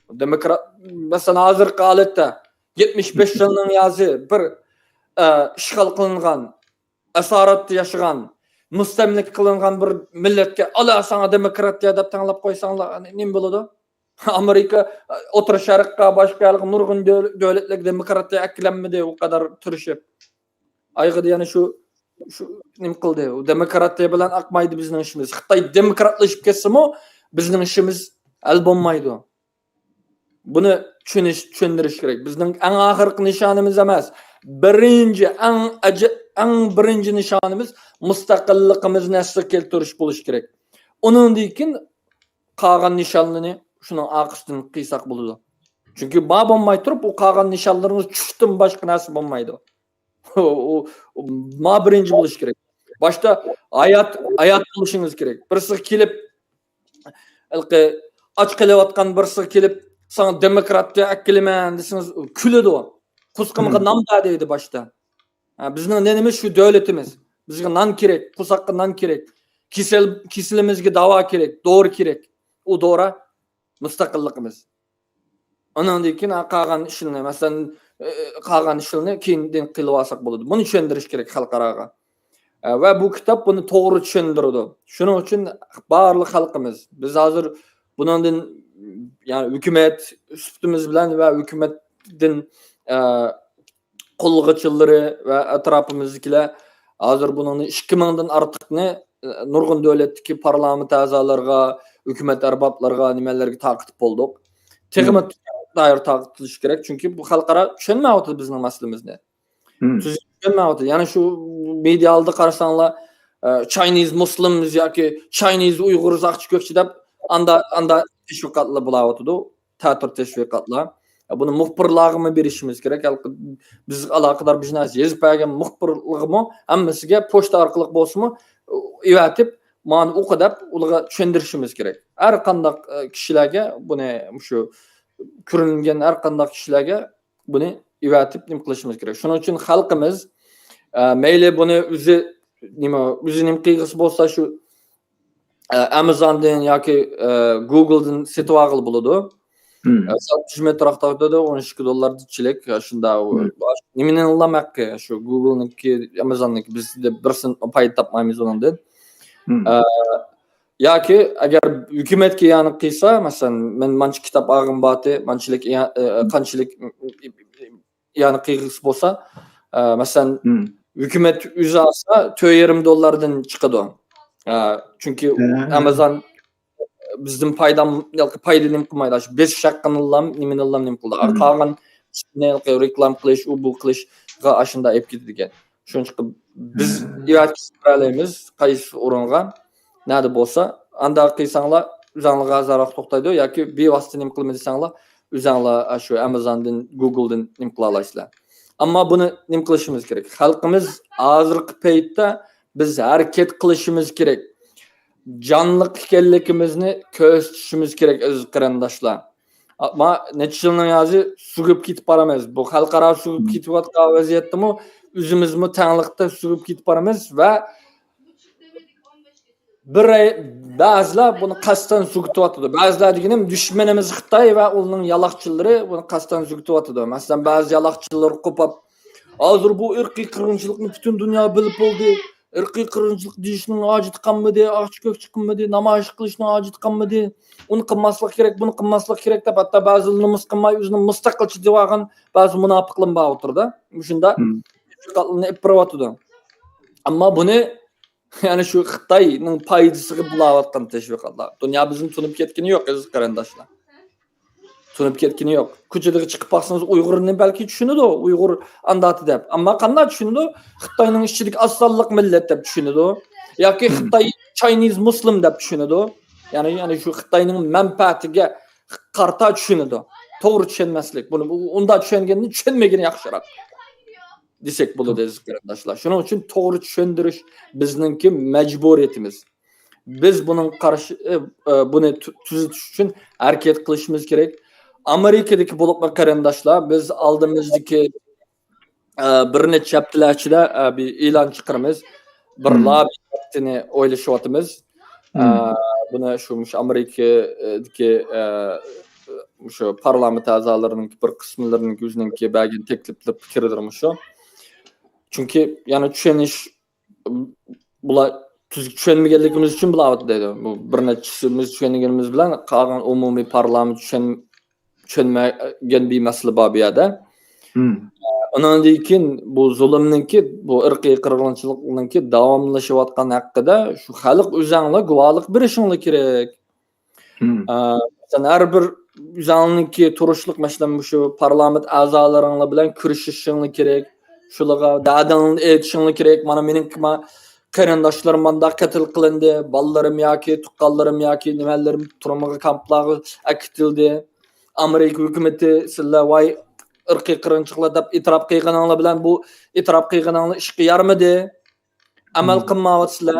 دېموكرات، مەسىلەن، ھازىرقى ھالەتتە يەتمىش بەش يىلنىڭ يازى بىر، ئە، ئىشغال قىلىنغان، ئاسارەتتە ياشىغان، مۇستەملىكە قىلىنغان بىر مىللەتكە، «ئالا ساڭا دېموكراتىيە» دەپ تەڭلەپ قويساڭلار، نېمە بولىدۇ؟ ئامېرىكا، ئوتتۇرا شەرققە، باشقا يەرگە نۇرغۇن دۆل-، دۆلەتلەرگە دېموكراتىيە ئەكېلەلمىدى، ئۇ قەدەر تىرىشىپ. ئايىغىدا يەنە شۇ، شۇ نېمە قىلدى؟ ئۇ دېموكراتىيە بىلەن ئاقمايدۇ بىزنىڭ ئىشىمىز. خىتاي دېموكراتلىشىپ كەتسىمۇ، بىزنىڭ ئىشىمىز ھەل بولمايدۇ. بۇنى چۈشىنىش، چۈشەندۈرۈش كېرەك. بىزنىڭ ئەڭ ئاخىرقى نىشانىمىز ئەمەس. بىرىنچى، ئەڭ ئەجە-، ئەڭ بىرىنچى نىشانىمىز مۇستەقىللىقىمىزنى ئەسلىگە كەلتۈرۈش بولۇشى كېرەك. ئۇنىڭدىن كېيىن قالغان نىشانلىرىنى شۇنىڭ ئارقىسىدىن قىيساق بولىدۇ. چۈنكى ما بولماي تۇرۇپ، ئۇ قالغان نىشانلىرىڭىز چۈشتىن باشقا نەرسە بولمايدۇ. ئۇ، ئۇ، ئۇ ما بىرىنچى بولۇشى كېرەك. باشتا ھايات، ھايات بولۇشىڭىز كېرەك. بىرسىگە كېلىپ، ھېلىقى ئاچ قېلىۋاتقان بىرسىگە كېلىپ، «ساڭا دېموكراتىيە ئەكېلىمەن» دېسىڭىز، كۈلىدۇ. «قۇسقىمغا نان بەر» دەيدۇ باشتا. ھە، بىزنىڭ نېنىمىز شۇ دۆلىتىمىز. بىزگە نان كېرەك، قورساققا نان كېرەك. كېسەل، كېسىلىمىزگە داۋا كېرەك، دورا كېرەك. ئۇ دورا مۇستەقىللىقىمىز. ئۇنىڭدىن كېيىن، ھە، قالغان ئىشلىرىنى، مەسىلەن، ئى، قالغان ئىشلىرىنى كېيىندىن قىلىۋالساق بولىدۇ. بۇنى چۈشەندۈرۈش كېرەك خەلقئاراغا. ئە، ۋە بۇ كىتاب بۇنى توغرا چۈشەندۈرىدۇ. شۇنىڭ ئۈچۈن بارلىق خەلقىمىز، بىز ھازىر بۇنىڭدىن، يەنى ھۆكۈمەت سۈپىتىمىز بىلەن ۋە ھۆكۈمەتتىن، ئە، قوللىغۇچىلىرى ۋە ئەتراپىمىزدىكىلەر ھازىر بۇنىڭدىن ئىككى مىڭدىن ئارتۇقنى، ئە، نۇرغۇن دۆلەتتىكى پارلامېنت ئەزالىرىغا، ھۆكۈمەت ئەربابلىرىغا، نېمىلەرگە تارقىتىپ بولدۇق. تېخىمۇ دائىر تارقىتىلىشى كېرەك، چۈنكى بۇ خەلقئارا چۈشەنمەيۋاتىدۇ بىزنىڭ مەسىلىمىزنى. تۈزۈك چۈشەنمەيۋاتىدۇ. يەنى شۇ مېدىيا ئالدىدا قارىساڭلار، ئە، Chinese Muslims ياكى Chinese Uyghurs ئاقچى كۆكچى دەپ ئاندا، ئاندا تەشۋىقاتلار بولاۋاتىدۇ. تەتۈر تەشۋىقاتلار. بۇنى مۇخبىرلارغىمۇ بېرىشىمىز كېرەك. بىز ئالاقىدار بىر نەرسە يېزىپ بەرگەن مۇخبىرلارغىمۇ ھەممىسىگە پوچتا ئارقىلىق بولسىمۇ ئېۋەتىپ، مانا ئوقۇ دەپ ئۇلارغا چۈشەندۈرۈشىمىز كېرەك. ھەر قانداق، ئە، كىشىلەرگە بۇنى مۇشۇ كۆرۈنگەن ھەر قانداق كىشىلەرگە بۇنى ئېۋەتىپ نېمە قىلىشىمىز كېرەك. شۇنىڭ ئۈچۈن خەلقىمىز، ئە، مەيلى بۇنى ئۆزى نېمە، ئۆزى نېمە قىلغۇسى بولسا شۇ ئە، ئامازوندىن ياكى، ئە، گوگلدىن سېتىۋالغىلى بولىدۇ. ئە، ساتىش مەتراقتا دېدى، ئون ئىككى دوللار چىلىك، شۇنداق. نېمىنىڭ ھەققى؟ شۇ گوگلنىڭكى، ئامازوننىڭكى، بىز بىرسىنى پايدا تاپمايمىز ئۇنىڭدىن. ئە، ياكى ئەگەر ھۆكۈمەتكە ئىئانە قىلسا، مەسىلەن، مەن مانچە كىتاب ئالغىنىم بارتى، مانچىلىك ئىئا-، ئە، قانچىلىك ئىئانە قىلغۇسى بولسا، ئە، مەسىلەن، ھۆكۈمەت ئۆزى ئالسا، تۆت يېرىم دوللاردىن چىقىدۇ. ئە، چۈنكى ئامازون بىزدىن پايدا، پايدا نېمە قىلمايدۇ، شۇ بېسىش ھەققىنىلا نېمىنىلا نېمە قىلىدۇ. قالغان ئىشنى رېكلام قىلىش، ئۇ بۇ قىلىشقا ئاشۇنداق ئېلىپ كېتىدىكەن. شۇنىڭ ئۈچۈن بىز ئىرادە كېلىشتۈرەلەيمىز، قايسى ئورۇنغا، نەدە بولسا، ئانداق قىلساڭلار، ئۆزۈڭلارغا زەرەر توختايدۇ ياكى بىۋاسىتە نېمە قىلىمىز دېسەڭلار، ئۆزۈڭلار شۇ ئامازوندىن، گوگلدىن نېمە قىلالايسىلەر. ئەمما بۇنى نېمە قىلىشىمىز كېرەك؟ خەلقىمىز ھازىرقى پەيتتە بىز ھەرىكەت قىلىشىمىز كېرەك. جانلىق ئىكەنلىكىمىزنى كۆرسىتىشىمىز كېرەك، ئەزىز قېرىنداشلار. ئەمما نەچچە يىلنىڭ ھازىر سۆگۈپ كېتىپ بارىمىز. بۇ خەلقئارا سۆگۈپ كېتىۋاتقان ۋەزىيەتتىمۇ ئۆزىمىزمۇ تەڭلىقتە سۆگۈپ كېتىپ بارىمىز ۋە بىر، بەزىلەر بۇنى قەستەن سۆگۈتۈۋاتىدۇ. بەزىلەر دېگىنىم دۈشمىنىمىز خىتاي ۋە ئۇنىڭ يالاقچىلىرى بۇنى قەستەن سۆگۈتۈۋاتىدۇ. مەسىلەن، بەزى يالاقچىلار قوپۇپ، ھازىر بۇ ئىرقىي قىرغىنچىلىقنى پۈتۈن دۇنيا بىلىپ بولدى. ئىرقىي قىرغىنچىلىق دېيىشنىڭ ھاجىتى قالمىدى، ئاچ كۆكچە قىلمىدى، نامايىش قىلىشنىڭ ھاجىتى قالمىدى. ئۇنى قىلماسلىق كېرەك، بۇنى قىلماسلىق كېرەك دەپ، ھەتتا بەزىلىرى نومۇس قىلماي، ئۆزىنى مۇستەقىلچى دېۋالغان بەزى مۇناپىقلىرىمۇ بار ئوتتۇرىدا. مۇشۇنداق تەشۋىقاتلارنى ئېلىپ بېرىۋاتىدۇ. ئەمما بۇنى، يەنى شۇ خىتاينىڭ پايدىسىغا بولاۋاتقان تەشۋىقاتلار. دۇنيا بىزنى تونۇپ كەتكىنى يوق، ئەزىز قېرىنداشلار. تونۇپ كەتكىنى يوق. كوچىدىغا چىقىپ باقسىڭىز، ئۇيغۇرنى بەلكى چۈشىنىدۇ، ئۇيغۇر ئانداق دەپ. ئەمما قانداق چۈشىنىدۇ؟ خىتاينىڭ ئىچىدىكى ئاز سانلىق مىللەت دەپ چۈشىنىدۇ. ياكى خىتاي چاينىز مۇسلىم دەپ چۈشىنىدۇ. يەنى، يەنى شۇ خىتاينىڭ مەنپەئەتىگە قارىتا چۈشىنىدۇ. توغرا چۈشەنمەسلىك. بۇنى، بۇ، ئۇنداق چۈشەنگەندىن چۈشەنمىگىنى ياخشىراق دېسەك بولىدۇ، ئەزىز قېرىنداشلار. شۇنىڭ ئۈچۈن توغرا چۈشەندۈرۈش بىزنىڭكى مەجبۇرىيىتىمىز. بىز بۇنىڭ قارشى، ئە، ئە، بۇنى تۈ-، تۈزىتىش ئۈچۈن ھەرىكەت قىلىشىمىز كېرەك. ئامېرىكىدىكى بولۇپمۇ قېرىنداشلار، بىز ئالدىمىزدىكى، ئە، بىر نەچچە ھەپتىلەر ئىچىدە، ئە، بىر ئېلان چىقىرىمىز. بىر لاببى ھەرىكىتىنى ئويلىشىۋاتىمىز. ئە، بۇنى شۇ، مۇشۇ ئامېرىكىدىكى، ئە، مۇشۇ پارلامېنت ئەزالىرىنىڭ بىر قىسىملىرىنىڭ ئۆزىنىڭكى بەرگەن تەكلىپلىرى، پىكىرلىرى مۇشۇ. چۈنكى يەنى چۈشىنىش، بۇلار تۈز-، چۈشەنمىگەنلىكىمىز ئۈچۈن بۇلار دەيدۇ. بۇ بىر نەچچىسىمىز چۈشەنگىنىمىز بىلەن قالغان ئومۇمىي پارلامېنت چۈشەن-، چۈشەنمىگەن بىر مەسىلە بار بۇ يەردە. ئۇنىڭدىن كېيىن بۇ زۇلۇمنىڭكى، بۇ ئىرقىي قىرغىنچىلىقنىڭكى داۋاملىشىۋاتقان ھەققىدە شۇ خەلق ئۆزەڭلار گۇۋاھلىق بېرىشىڭلار كېرەك. ئە، مەسىلەن، ھەر بىر ئۆزەڭلىكى تۇرۇشلۇق، مەسىلەن، مۇشۇ پارلامېنت ئەزالىرىڭلار بىلەن كۆرۈشۈشۈڭلار كېرەك. شۇلارغا دەردىڭلارنى ئېيتىشىڭلار كېرەك. مانا مېنىڭ، ما-، قېرىنداشلىرىم مانداق قەتل قىلىندى، بالىلىرىم ياكى تۇغقانلىرىم ياكى نېمەلىرىم تۈرمىگە، كامپلارغا ئەكېتىلدى. ئامېرىكا ھۆكۈمىتى سىلەر ۋاي ئىرقىي قىرغىنچىلىقلار دەپ ئېتىراپ قىلغىنىڭلار بىلەن، بۇ ئېتىراپ قىلغىنىڭلار ئىشقا يارىمىدى. ئەمەل قىلمايۋاتىسىلەر.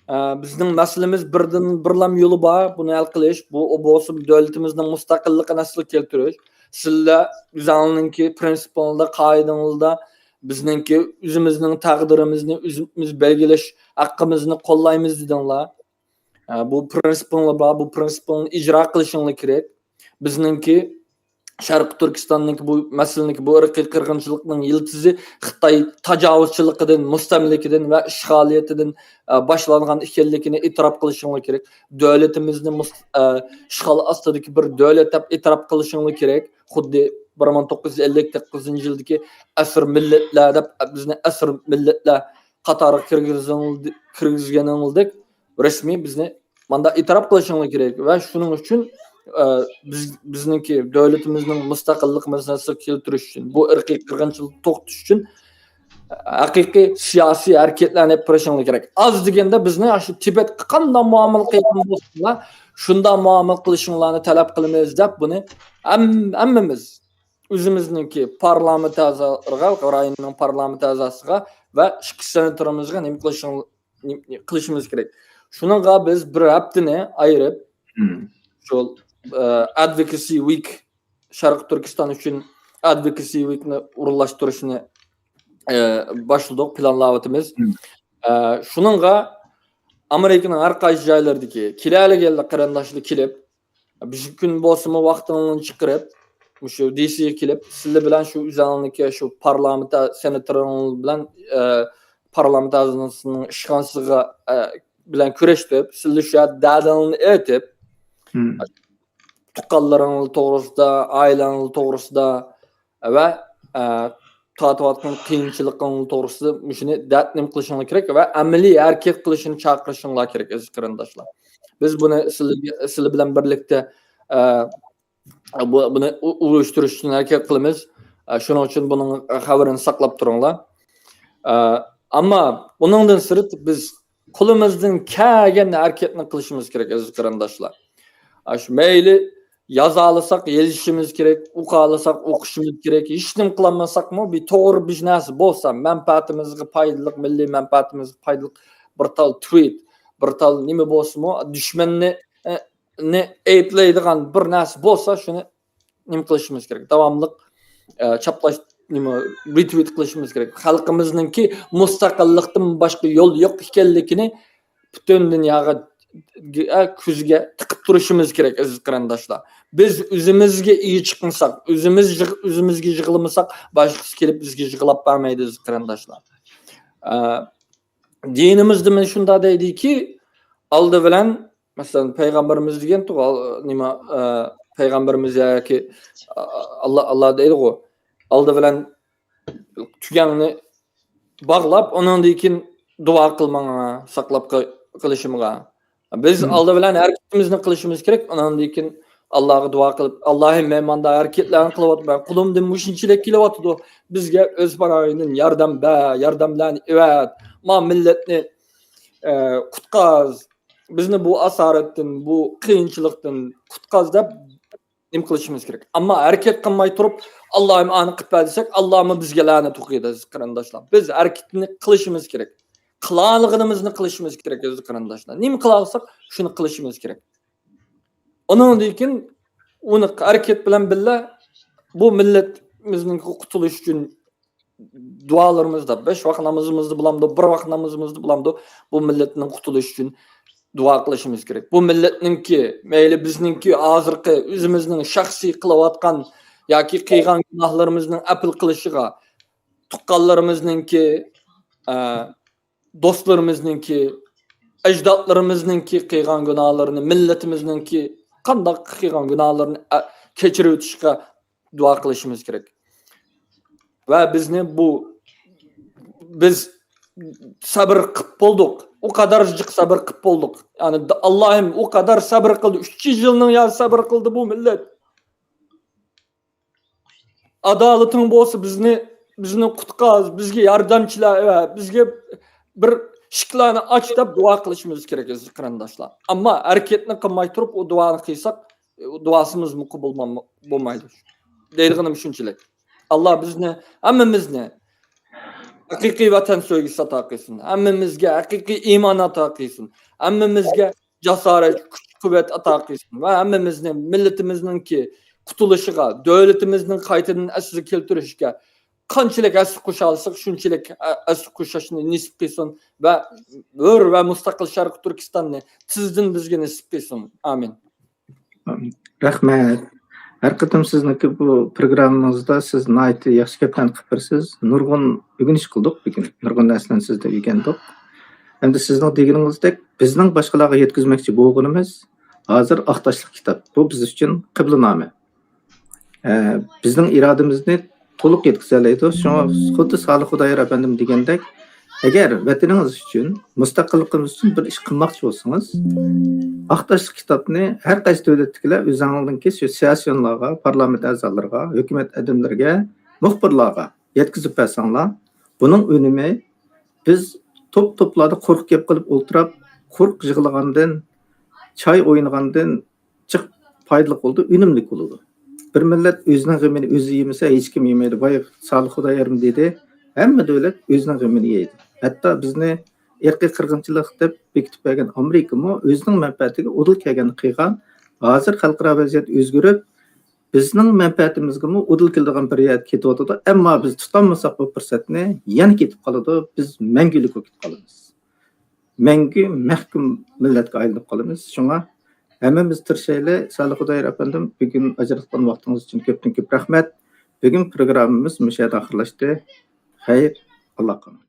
ئە، بىزنىڭ مەسىلىمىز بىردىن، بىرلام يولى بار، بۇنى ھەل قىلىش. بۇ بولسا دۆلىتىمىزنىڭ مۇستەقىللىقىنى ئەسلىگە كەلتۈرۈش. سىلەر ئۆزۈڭلارنىڭكى پرىنسىپىڭلاردا، قائىدىڭلاردا بىزنىڭكى ئۆزىمىزنىڭ تەقدىرىمىزنى ئۆزىمىز بەلگىلەش ھەققىمىزنى قوللايمىز دېدىڭلار. ئە، بۇ پرىنسىپىڭلار بار، بۇ پرىنسىپىڭلارنى ئىجرا قىلىشىڭلار كېرەك. بىزنىڭكى شەرقىي تۈركىستاننىڭكى بۇ مەسىلىنىڭكى، بۇ ئىرقىي قىرغىنچىلىقنىڭ يىلتىزى خىتاي تاجاۋۇزچىلىقىدىن، مۇستەملىكىدىن ۋە ئىشغالىيىتىدىن، ئە، باشلانغان ئىكەنلىكىنى ئېتىراپ قىلىشىڭلار كېرەك. دۆلىتىمىزنى مۇس-، ئە، ئىشغال ئاستىدىكى بىر دۆلەت دەپ ئېتىراپ قىلىشىڭلار كېرەك. خۇددى بىر مىڭ توققۇز يۈز ئەللىك توققۇزىنچى يىلدىكى ئەسىر مىللەتلەر دەپ، بىزنى ئەسىر مىللەتلەر قاتارىغا كىرگۈزگىنىڭ-، كىرگۈزگىنىڭدەك رەسمىي بىزنى ماندا ئېتىراپ قىلىشىڭلار كېرەك ۋە شۇنىڭ ئۈچۈن، ئە، بىز، بىزنىڭكى دۆلىتىمىزنىڭ مۇستەقىللىقىمىزنى ئەسلىگە كەلتۈرۈش ئۈچۈن، بۇ ئىرقىي قىرغىنچىلىقنى توختىتىش ئۈچۈن ھەقىقىي سىياسىي ھەرىكەتلەرنى ئېلىپ بېرىشىڭلار كېرەك. ئاز دېگەندە بىزنى شۇ تىبەتكە قانداق مۇئامىلە قىلغان بولسۇنلار، شۇنداق مۇئامىلە قىلىشىڭلارنى تەلەپ قىلىمىز دەپ بۇنى ھەم-، ھەممىمىز ئۆزىمىزنىڭكى پارلامېنت ئەزالىرىغا، رايوننىڭ پارلامېنت ئەزاسىغا ۋە ئىككى سېناتورىمىزغا نېمە قىلىشىڭ-، نېمە، نېمە قىلىشىمىز كېرەك. شۇنىڭغا بىز بىر ھەپتىنى ئايرىپ، شۇ، ئە، ئادۋوكاسى ۋىك، شەرقىي تۈركىستان ئۈچۈن ئادۋوكاسى ۋىكنى ئورۇنلاشتۇرۇشنى، ئە، باشلىدۇق، پىلانلاۋاتىمىز. ئە، شۇنىڭغا ئامېرىكىنىڭ ھەر قايسى جايلىرىدىكى كېلەلىگەنلەر قېرىنداشلار كېلىپ، بىر كۈن بولسىمۇ ۋاقتىڭلارنى چىقىرىپ، مۇشۇ دىسىگە كېلىپ، سىلەر بىلەن شۇ ئۆزۈڭلارنىڭكى شۇ پارلامېنت سېناتورىڭلار بىلەن، ئە، پارلامېنت ئەزاسىنىڭ ئىشخانىسىغا، ئە، بىلەن كۆرۈشتۈرۈپ، سىلەر شۇ يەردە دەردىڭلارنى ئېيتىپ، تۇغقانلىرىڭلار توغرىسىدا، ئائىلەڭلار توغرىسىدا ۋە، ئە، تارتىۋاتقان قىيىنچىلىقىڭلار توغرىسىدا مۇشۇنى دەپ نېمە قىلىشىڭلار كېرەك ۋە ئەمەلىي ھەرىكەت قىلىشنى چاقىرىشىڭلار كېرەك، ئەزىز قېرىنداشلار. بىز بۇنى سىلەرگە، سىلەر بىلەن بىرلىكتە، ئە، بۇ، بۇنى ئۇ-، ئۇيۇشتۇرۇش ئۈچۈن ھەرىكەت قىلىمىز. ئە، شۇنىڭ ئۈچۈن بۇنىڭ خەۋىرىنى ساقلاپ تۇرۇڭلار. ئە، ئەمما بۇنىڭدىن سىرت بىز قولىمىزدىن كەلگەن ھەرىكەتنى قىلىشىمىز كېرەك، ئەزىز قېرىنداشلار. ئە، شۇ مەيلى يازالىساق يېزىشىمىز كېرەك، ئوقۇيالىساق ئوقۇشىمىز كېرەك. ھېچنېمە قىلالمىساقمۇ، بىر توغرا بىر نەرسە بولسا، مەنپەئەتىمىزگە پايدىلىق، مىللىي مەنپەئەتىمىزگە پايدىلىق بىر تال تۋىت، بىر تال نېمە بولسىمۇ، دۈشمەننى، ئە، نى ئەيىبلەيدىغان بىر نەرسە بولسا، شۇنى نېمە قىلىشىمىز كېرەك؟ داۋاملىق، ئە، چاپلاش، نېمە، رېتۋىت قىلىشىمىز كېرەك. خەلقىمىزنىڭكى مۇستەقىللىقتىن باشقا يول يوق ئىكەنلىكىنى پۈتۈن دۇنياغا، ئە، كۆزگە تىقىپ تۇرۇشىمىز كېرەك، ئەزىز قېرىنداشلار. بىز ئۆزىمىزگە ئىگە چىقمىساق، ئۆزىمىز يىغ-، ئۆزىمىزگە يىغلىمىساق، باشقىسى كېلىپ بىزگە يىغلاپ بەرمەيدۇ، ئەزىز قېرىنداشلار. ئە، دىنىمىزدە مانا شۇنداق دەيدىكى، ئالدى بىلەن، مەسىلەن، پەيغەمبىرىمىز دېگەنتۇغۇ، نېمە، ئە، پەيغەمبىرىمىز ياكى، ئە، ئاللا، ئاللا دەيدىغۇ، ئالدى بىلەن تۈگەڭنى باغلاپ، ئۇنىڭدىن كېيىن دۇئا قىل ماڭا، ساقلاپ قىل-، قىلىشىمغا. بىز ئالدى بىلەن ھەرىكىتىمىزنى قىلىشىمىز كېرەك، ئۇنىندىن كېيىن ئاللاغا دۇئا قىلىپ، ئاللاھىم، مەن مانداق ھەرىكەتلەرنى قىلىۋاتىمەن، قولۇمدىن مۇشۇنچىلىك كېلىۋاتىدۇ، بىزگە ئۆز پاناھىڭدىن ياردەم بەر، ياردەملەرنى ئەۋەت، ما مىللەتنى، ئە، قۇتقاز، بىزنى بۇ ئاسارەتتىن، بۇ قىيىنچىلىقتىن قۇتقاز دەپ نېمە قىلىشىمىز كېرەك؟ ئەمما ھەرىكەت قىلماي تۇرۇپ، ئاللاھىم ئانى قىلىپ بەر دېسەك، ئاللامۇ بىزگە لەنەت ئوقۇيدۇ، ئەزىز قېرىنداشلار. بىز ھەرىكىتنى قىلىشىمىز كېرەك. قىلالىغىنىمىزنى قىلىشىمىز كېرەك، ئەزىز قېرىنداشلار. نېمە قىلالىساق، شۇنى قىلىشىمىز كېرەك. ئۇنىڭدىن كېيىن ئۇنى ھەرىكەت بىلەن بىللە بۇ مىللىتىمىزنىڭ قۇتۇلۇشى ئۈچۈن دۇئالىرىمىزدا، بەش ۋاق نامىزىمىزدا بولامدۇ، بىر ۋاق نامىزىمىزدا بولامدۇ، بۇ مىللەتنىڭ قۇتۇلۇشى ئۈچۈن دۇئا قىلىشىمىز كېرەك. بۇ مىللەتنىڭكى، مەيلى بىزنىڭكى ھازىرقى ئۆزىمىزنىڭ شەخسىي قىلىۋاتقان ياكى قىلغان گۇناھلىرىمىزنىڭ ئەپۇ قىلىشىغا، تۇغقانلىرىمىزنىڭكى، ئە، دوستلىرىمىزنىڭكى، ئەجدادلىرىمىزنىڭكى قىلغان گۇناھلىرىنى، مىللىتىمىزنىڭكى قانداق قىلغان گۇناھلىرىنى، ئە، كەچۈرۈۋېتىشكە دۇئا قىلىشىمىز كېرەك. ۋە بىزنى بۇ، بىز سەبر قىپ بولدۇق. ئۇ قەدەر جىق سەبر قىپ بولدۇق. يەنى، ئاللاھىم ئۇ قەدەر سەبر قىلدى. ئۈچ يۈز يىلنىڭ يا سەبر قىلدى بۇ مىللەت. ئادالىتىڭ بولسا بىزنى، بىزنى قۇتقاز، بىزگە ياردەمچىلەر ۋە بىزگە بىر ئىشىكلەرنى ئاچ دەپ دۇئا قىلىشىمىز كېرەك، ئەزىز قېرىنداشلار. ئەمما ھەرىكەتنى قىلماي تۇرۇپ ئۇ دۇئانى قىلساق، ئۇ دۇئاسىمىزمۇ قوبۇل بولما-، بولمايدۇ. دەيدىغىنىم شۇنچىلىك. ئاللا بىزنى، ھەممىمىزنى ھەقىقىي ۋەتەن سۆيگۈسى ئاتا قىلسۇن. ھەممىمىزگە ھەقىقىي ئىمان ئاتا قىلسۇن. ھەممىمىزگە جاسارەت، كۈچ-قۇۋۋەت ئاتا قىلسۇن ۋە ھەممىمىزنى مىللىتىمىزنىڭكى قۇتۇلۇشىغا، دۆلىتىمىزنىڭ قايتىدىن ئەسلىگە كەلتۈرۈشىگە قانچىلىك ھەسسە قوشالىساق، شۇنچىلىك ھەسسە قوشاشنى نېسىپ قىلسۇن ۋە ھۆر ۋە مۇستەقىل شەرقىي تۈركىستاننى تېزدىن بىزگە نېسىپ قىلسۇن. ئامىن. رەھمەت. ھەر قېتىم سىزنىڭكى بۇ پروگراممىڭىزدا سىز ناھايىتى ياخشى گەپلەرنى قىلىپ بېرىسىز. نۇرغۇن ئۆگىنىش قىلدۇق بۈگۈن. نۇرغۇن نەرسىلەرنى سىزدىن ئۆگەندۇق. ئەمدى سىزنىڭ دېگىنىڭىزدەك بىزنىڭ باشقىلارغا يەتكۈزمەكچى بولغىنىمىز ھازىر ئاق تاشلىق كىتاب. بۇ بىز ئۈچۈن قىبلىنامە. ئە، بىزنىڭ ئىرادىمىزنى تولۇق يەتكۈزەلەيدۇ. شۇڭا خۇددى سالىھ خۇدايار ئەپەندىم دېگەندەك، ئەگەر ۋەتىنىڭىز ئۈچۈن، مۇستەقىللىقىمىز ئۈچۈن بىر ئىش قىلماقچى بولسىڭىز، ئاق تاشلىق كىتابنى ھەر قايسى دۆلەتتىكىلەر ئۆزۈڭلارنىڭكى شۇ سىياسىيونلارغا، پارلامېنت ئەزالىرىغا، ھۆكۈمەت ئادەملىرىگە، مۇخبىرلارغا يەتكۈزۈپ بەرسەڭلار، بۇنىڭ ئۈنۈمى بىز توپ-توپلاردا قۇرۇق گەپ قىلىپ ئولتۇرۇپ، قۇرۇق يىغلىغاندىن، چاي ئوينىغاندىن جىق پايدىلىق بولىدۇ، ئۈنۈملۈك بولىدۇ. بىر مىللەت ئۆزىنىڭ غېمىنى ئۆزى يېمىسە، ھېچكىم يېمەيدۇ. بايا سالىھ خۇدايارمۇ دېدى، ھەممە دۆلەت ئۆزىنىڭ غېمىنى يەيدۇ. ھەتتا بىزنى ئىرقىي قىرغىنچىلىق دەپ بېكىتىپ بەرگەن ئامېرىكىمۇ ئۆزىنىڭ مەنپەئەتىگە ئۇدۇل كەلگەننى قىلغان. ھازىر خەلقئارا ۋەزىيەت ئۆزگىرىپ، بىزنىڭ مەنپەئەتىمىزگىمۇ ئۇدۇل كېلىدىغان بىر يەرگە كېتىۋاتىدۇ. ئەمما بىز تۇتالمىساق بۇ پۇرسەتنى، يەنە كېتىپ قالىدۇ. بىز مەڭگۈلۈك بولۇپ كېتىپ قالىمىز. مەڭگۈ مەھكۇم مىللەتكە ئايلىنىپ قالىمىز. شۇڭا ھەممىمىز تىرىشايلى. سالىھ خۇدايار ئەپەندىم، بۈگۈن ئاجراتقان ۋاقتىڭىز ئۈچۈن كۆپتىن كۆپ رەھمەت. بۈگۈن پروگراممىمىز مۇشۇ يەردە ئاخىرلاشتى. خەير، ئاللا قانات.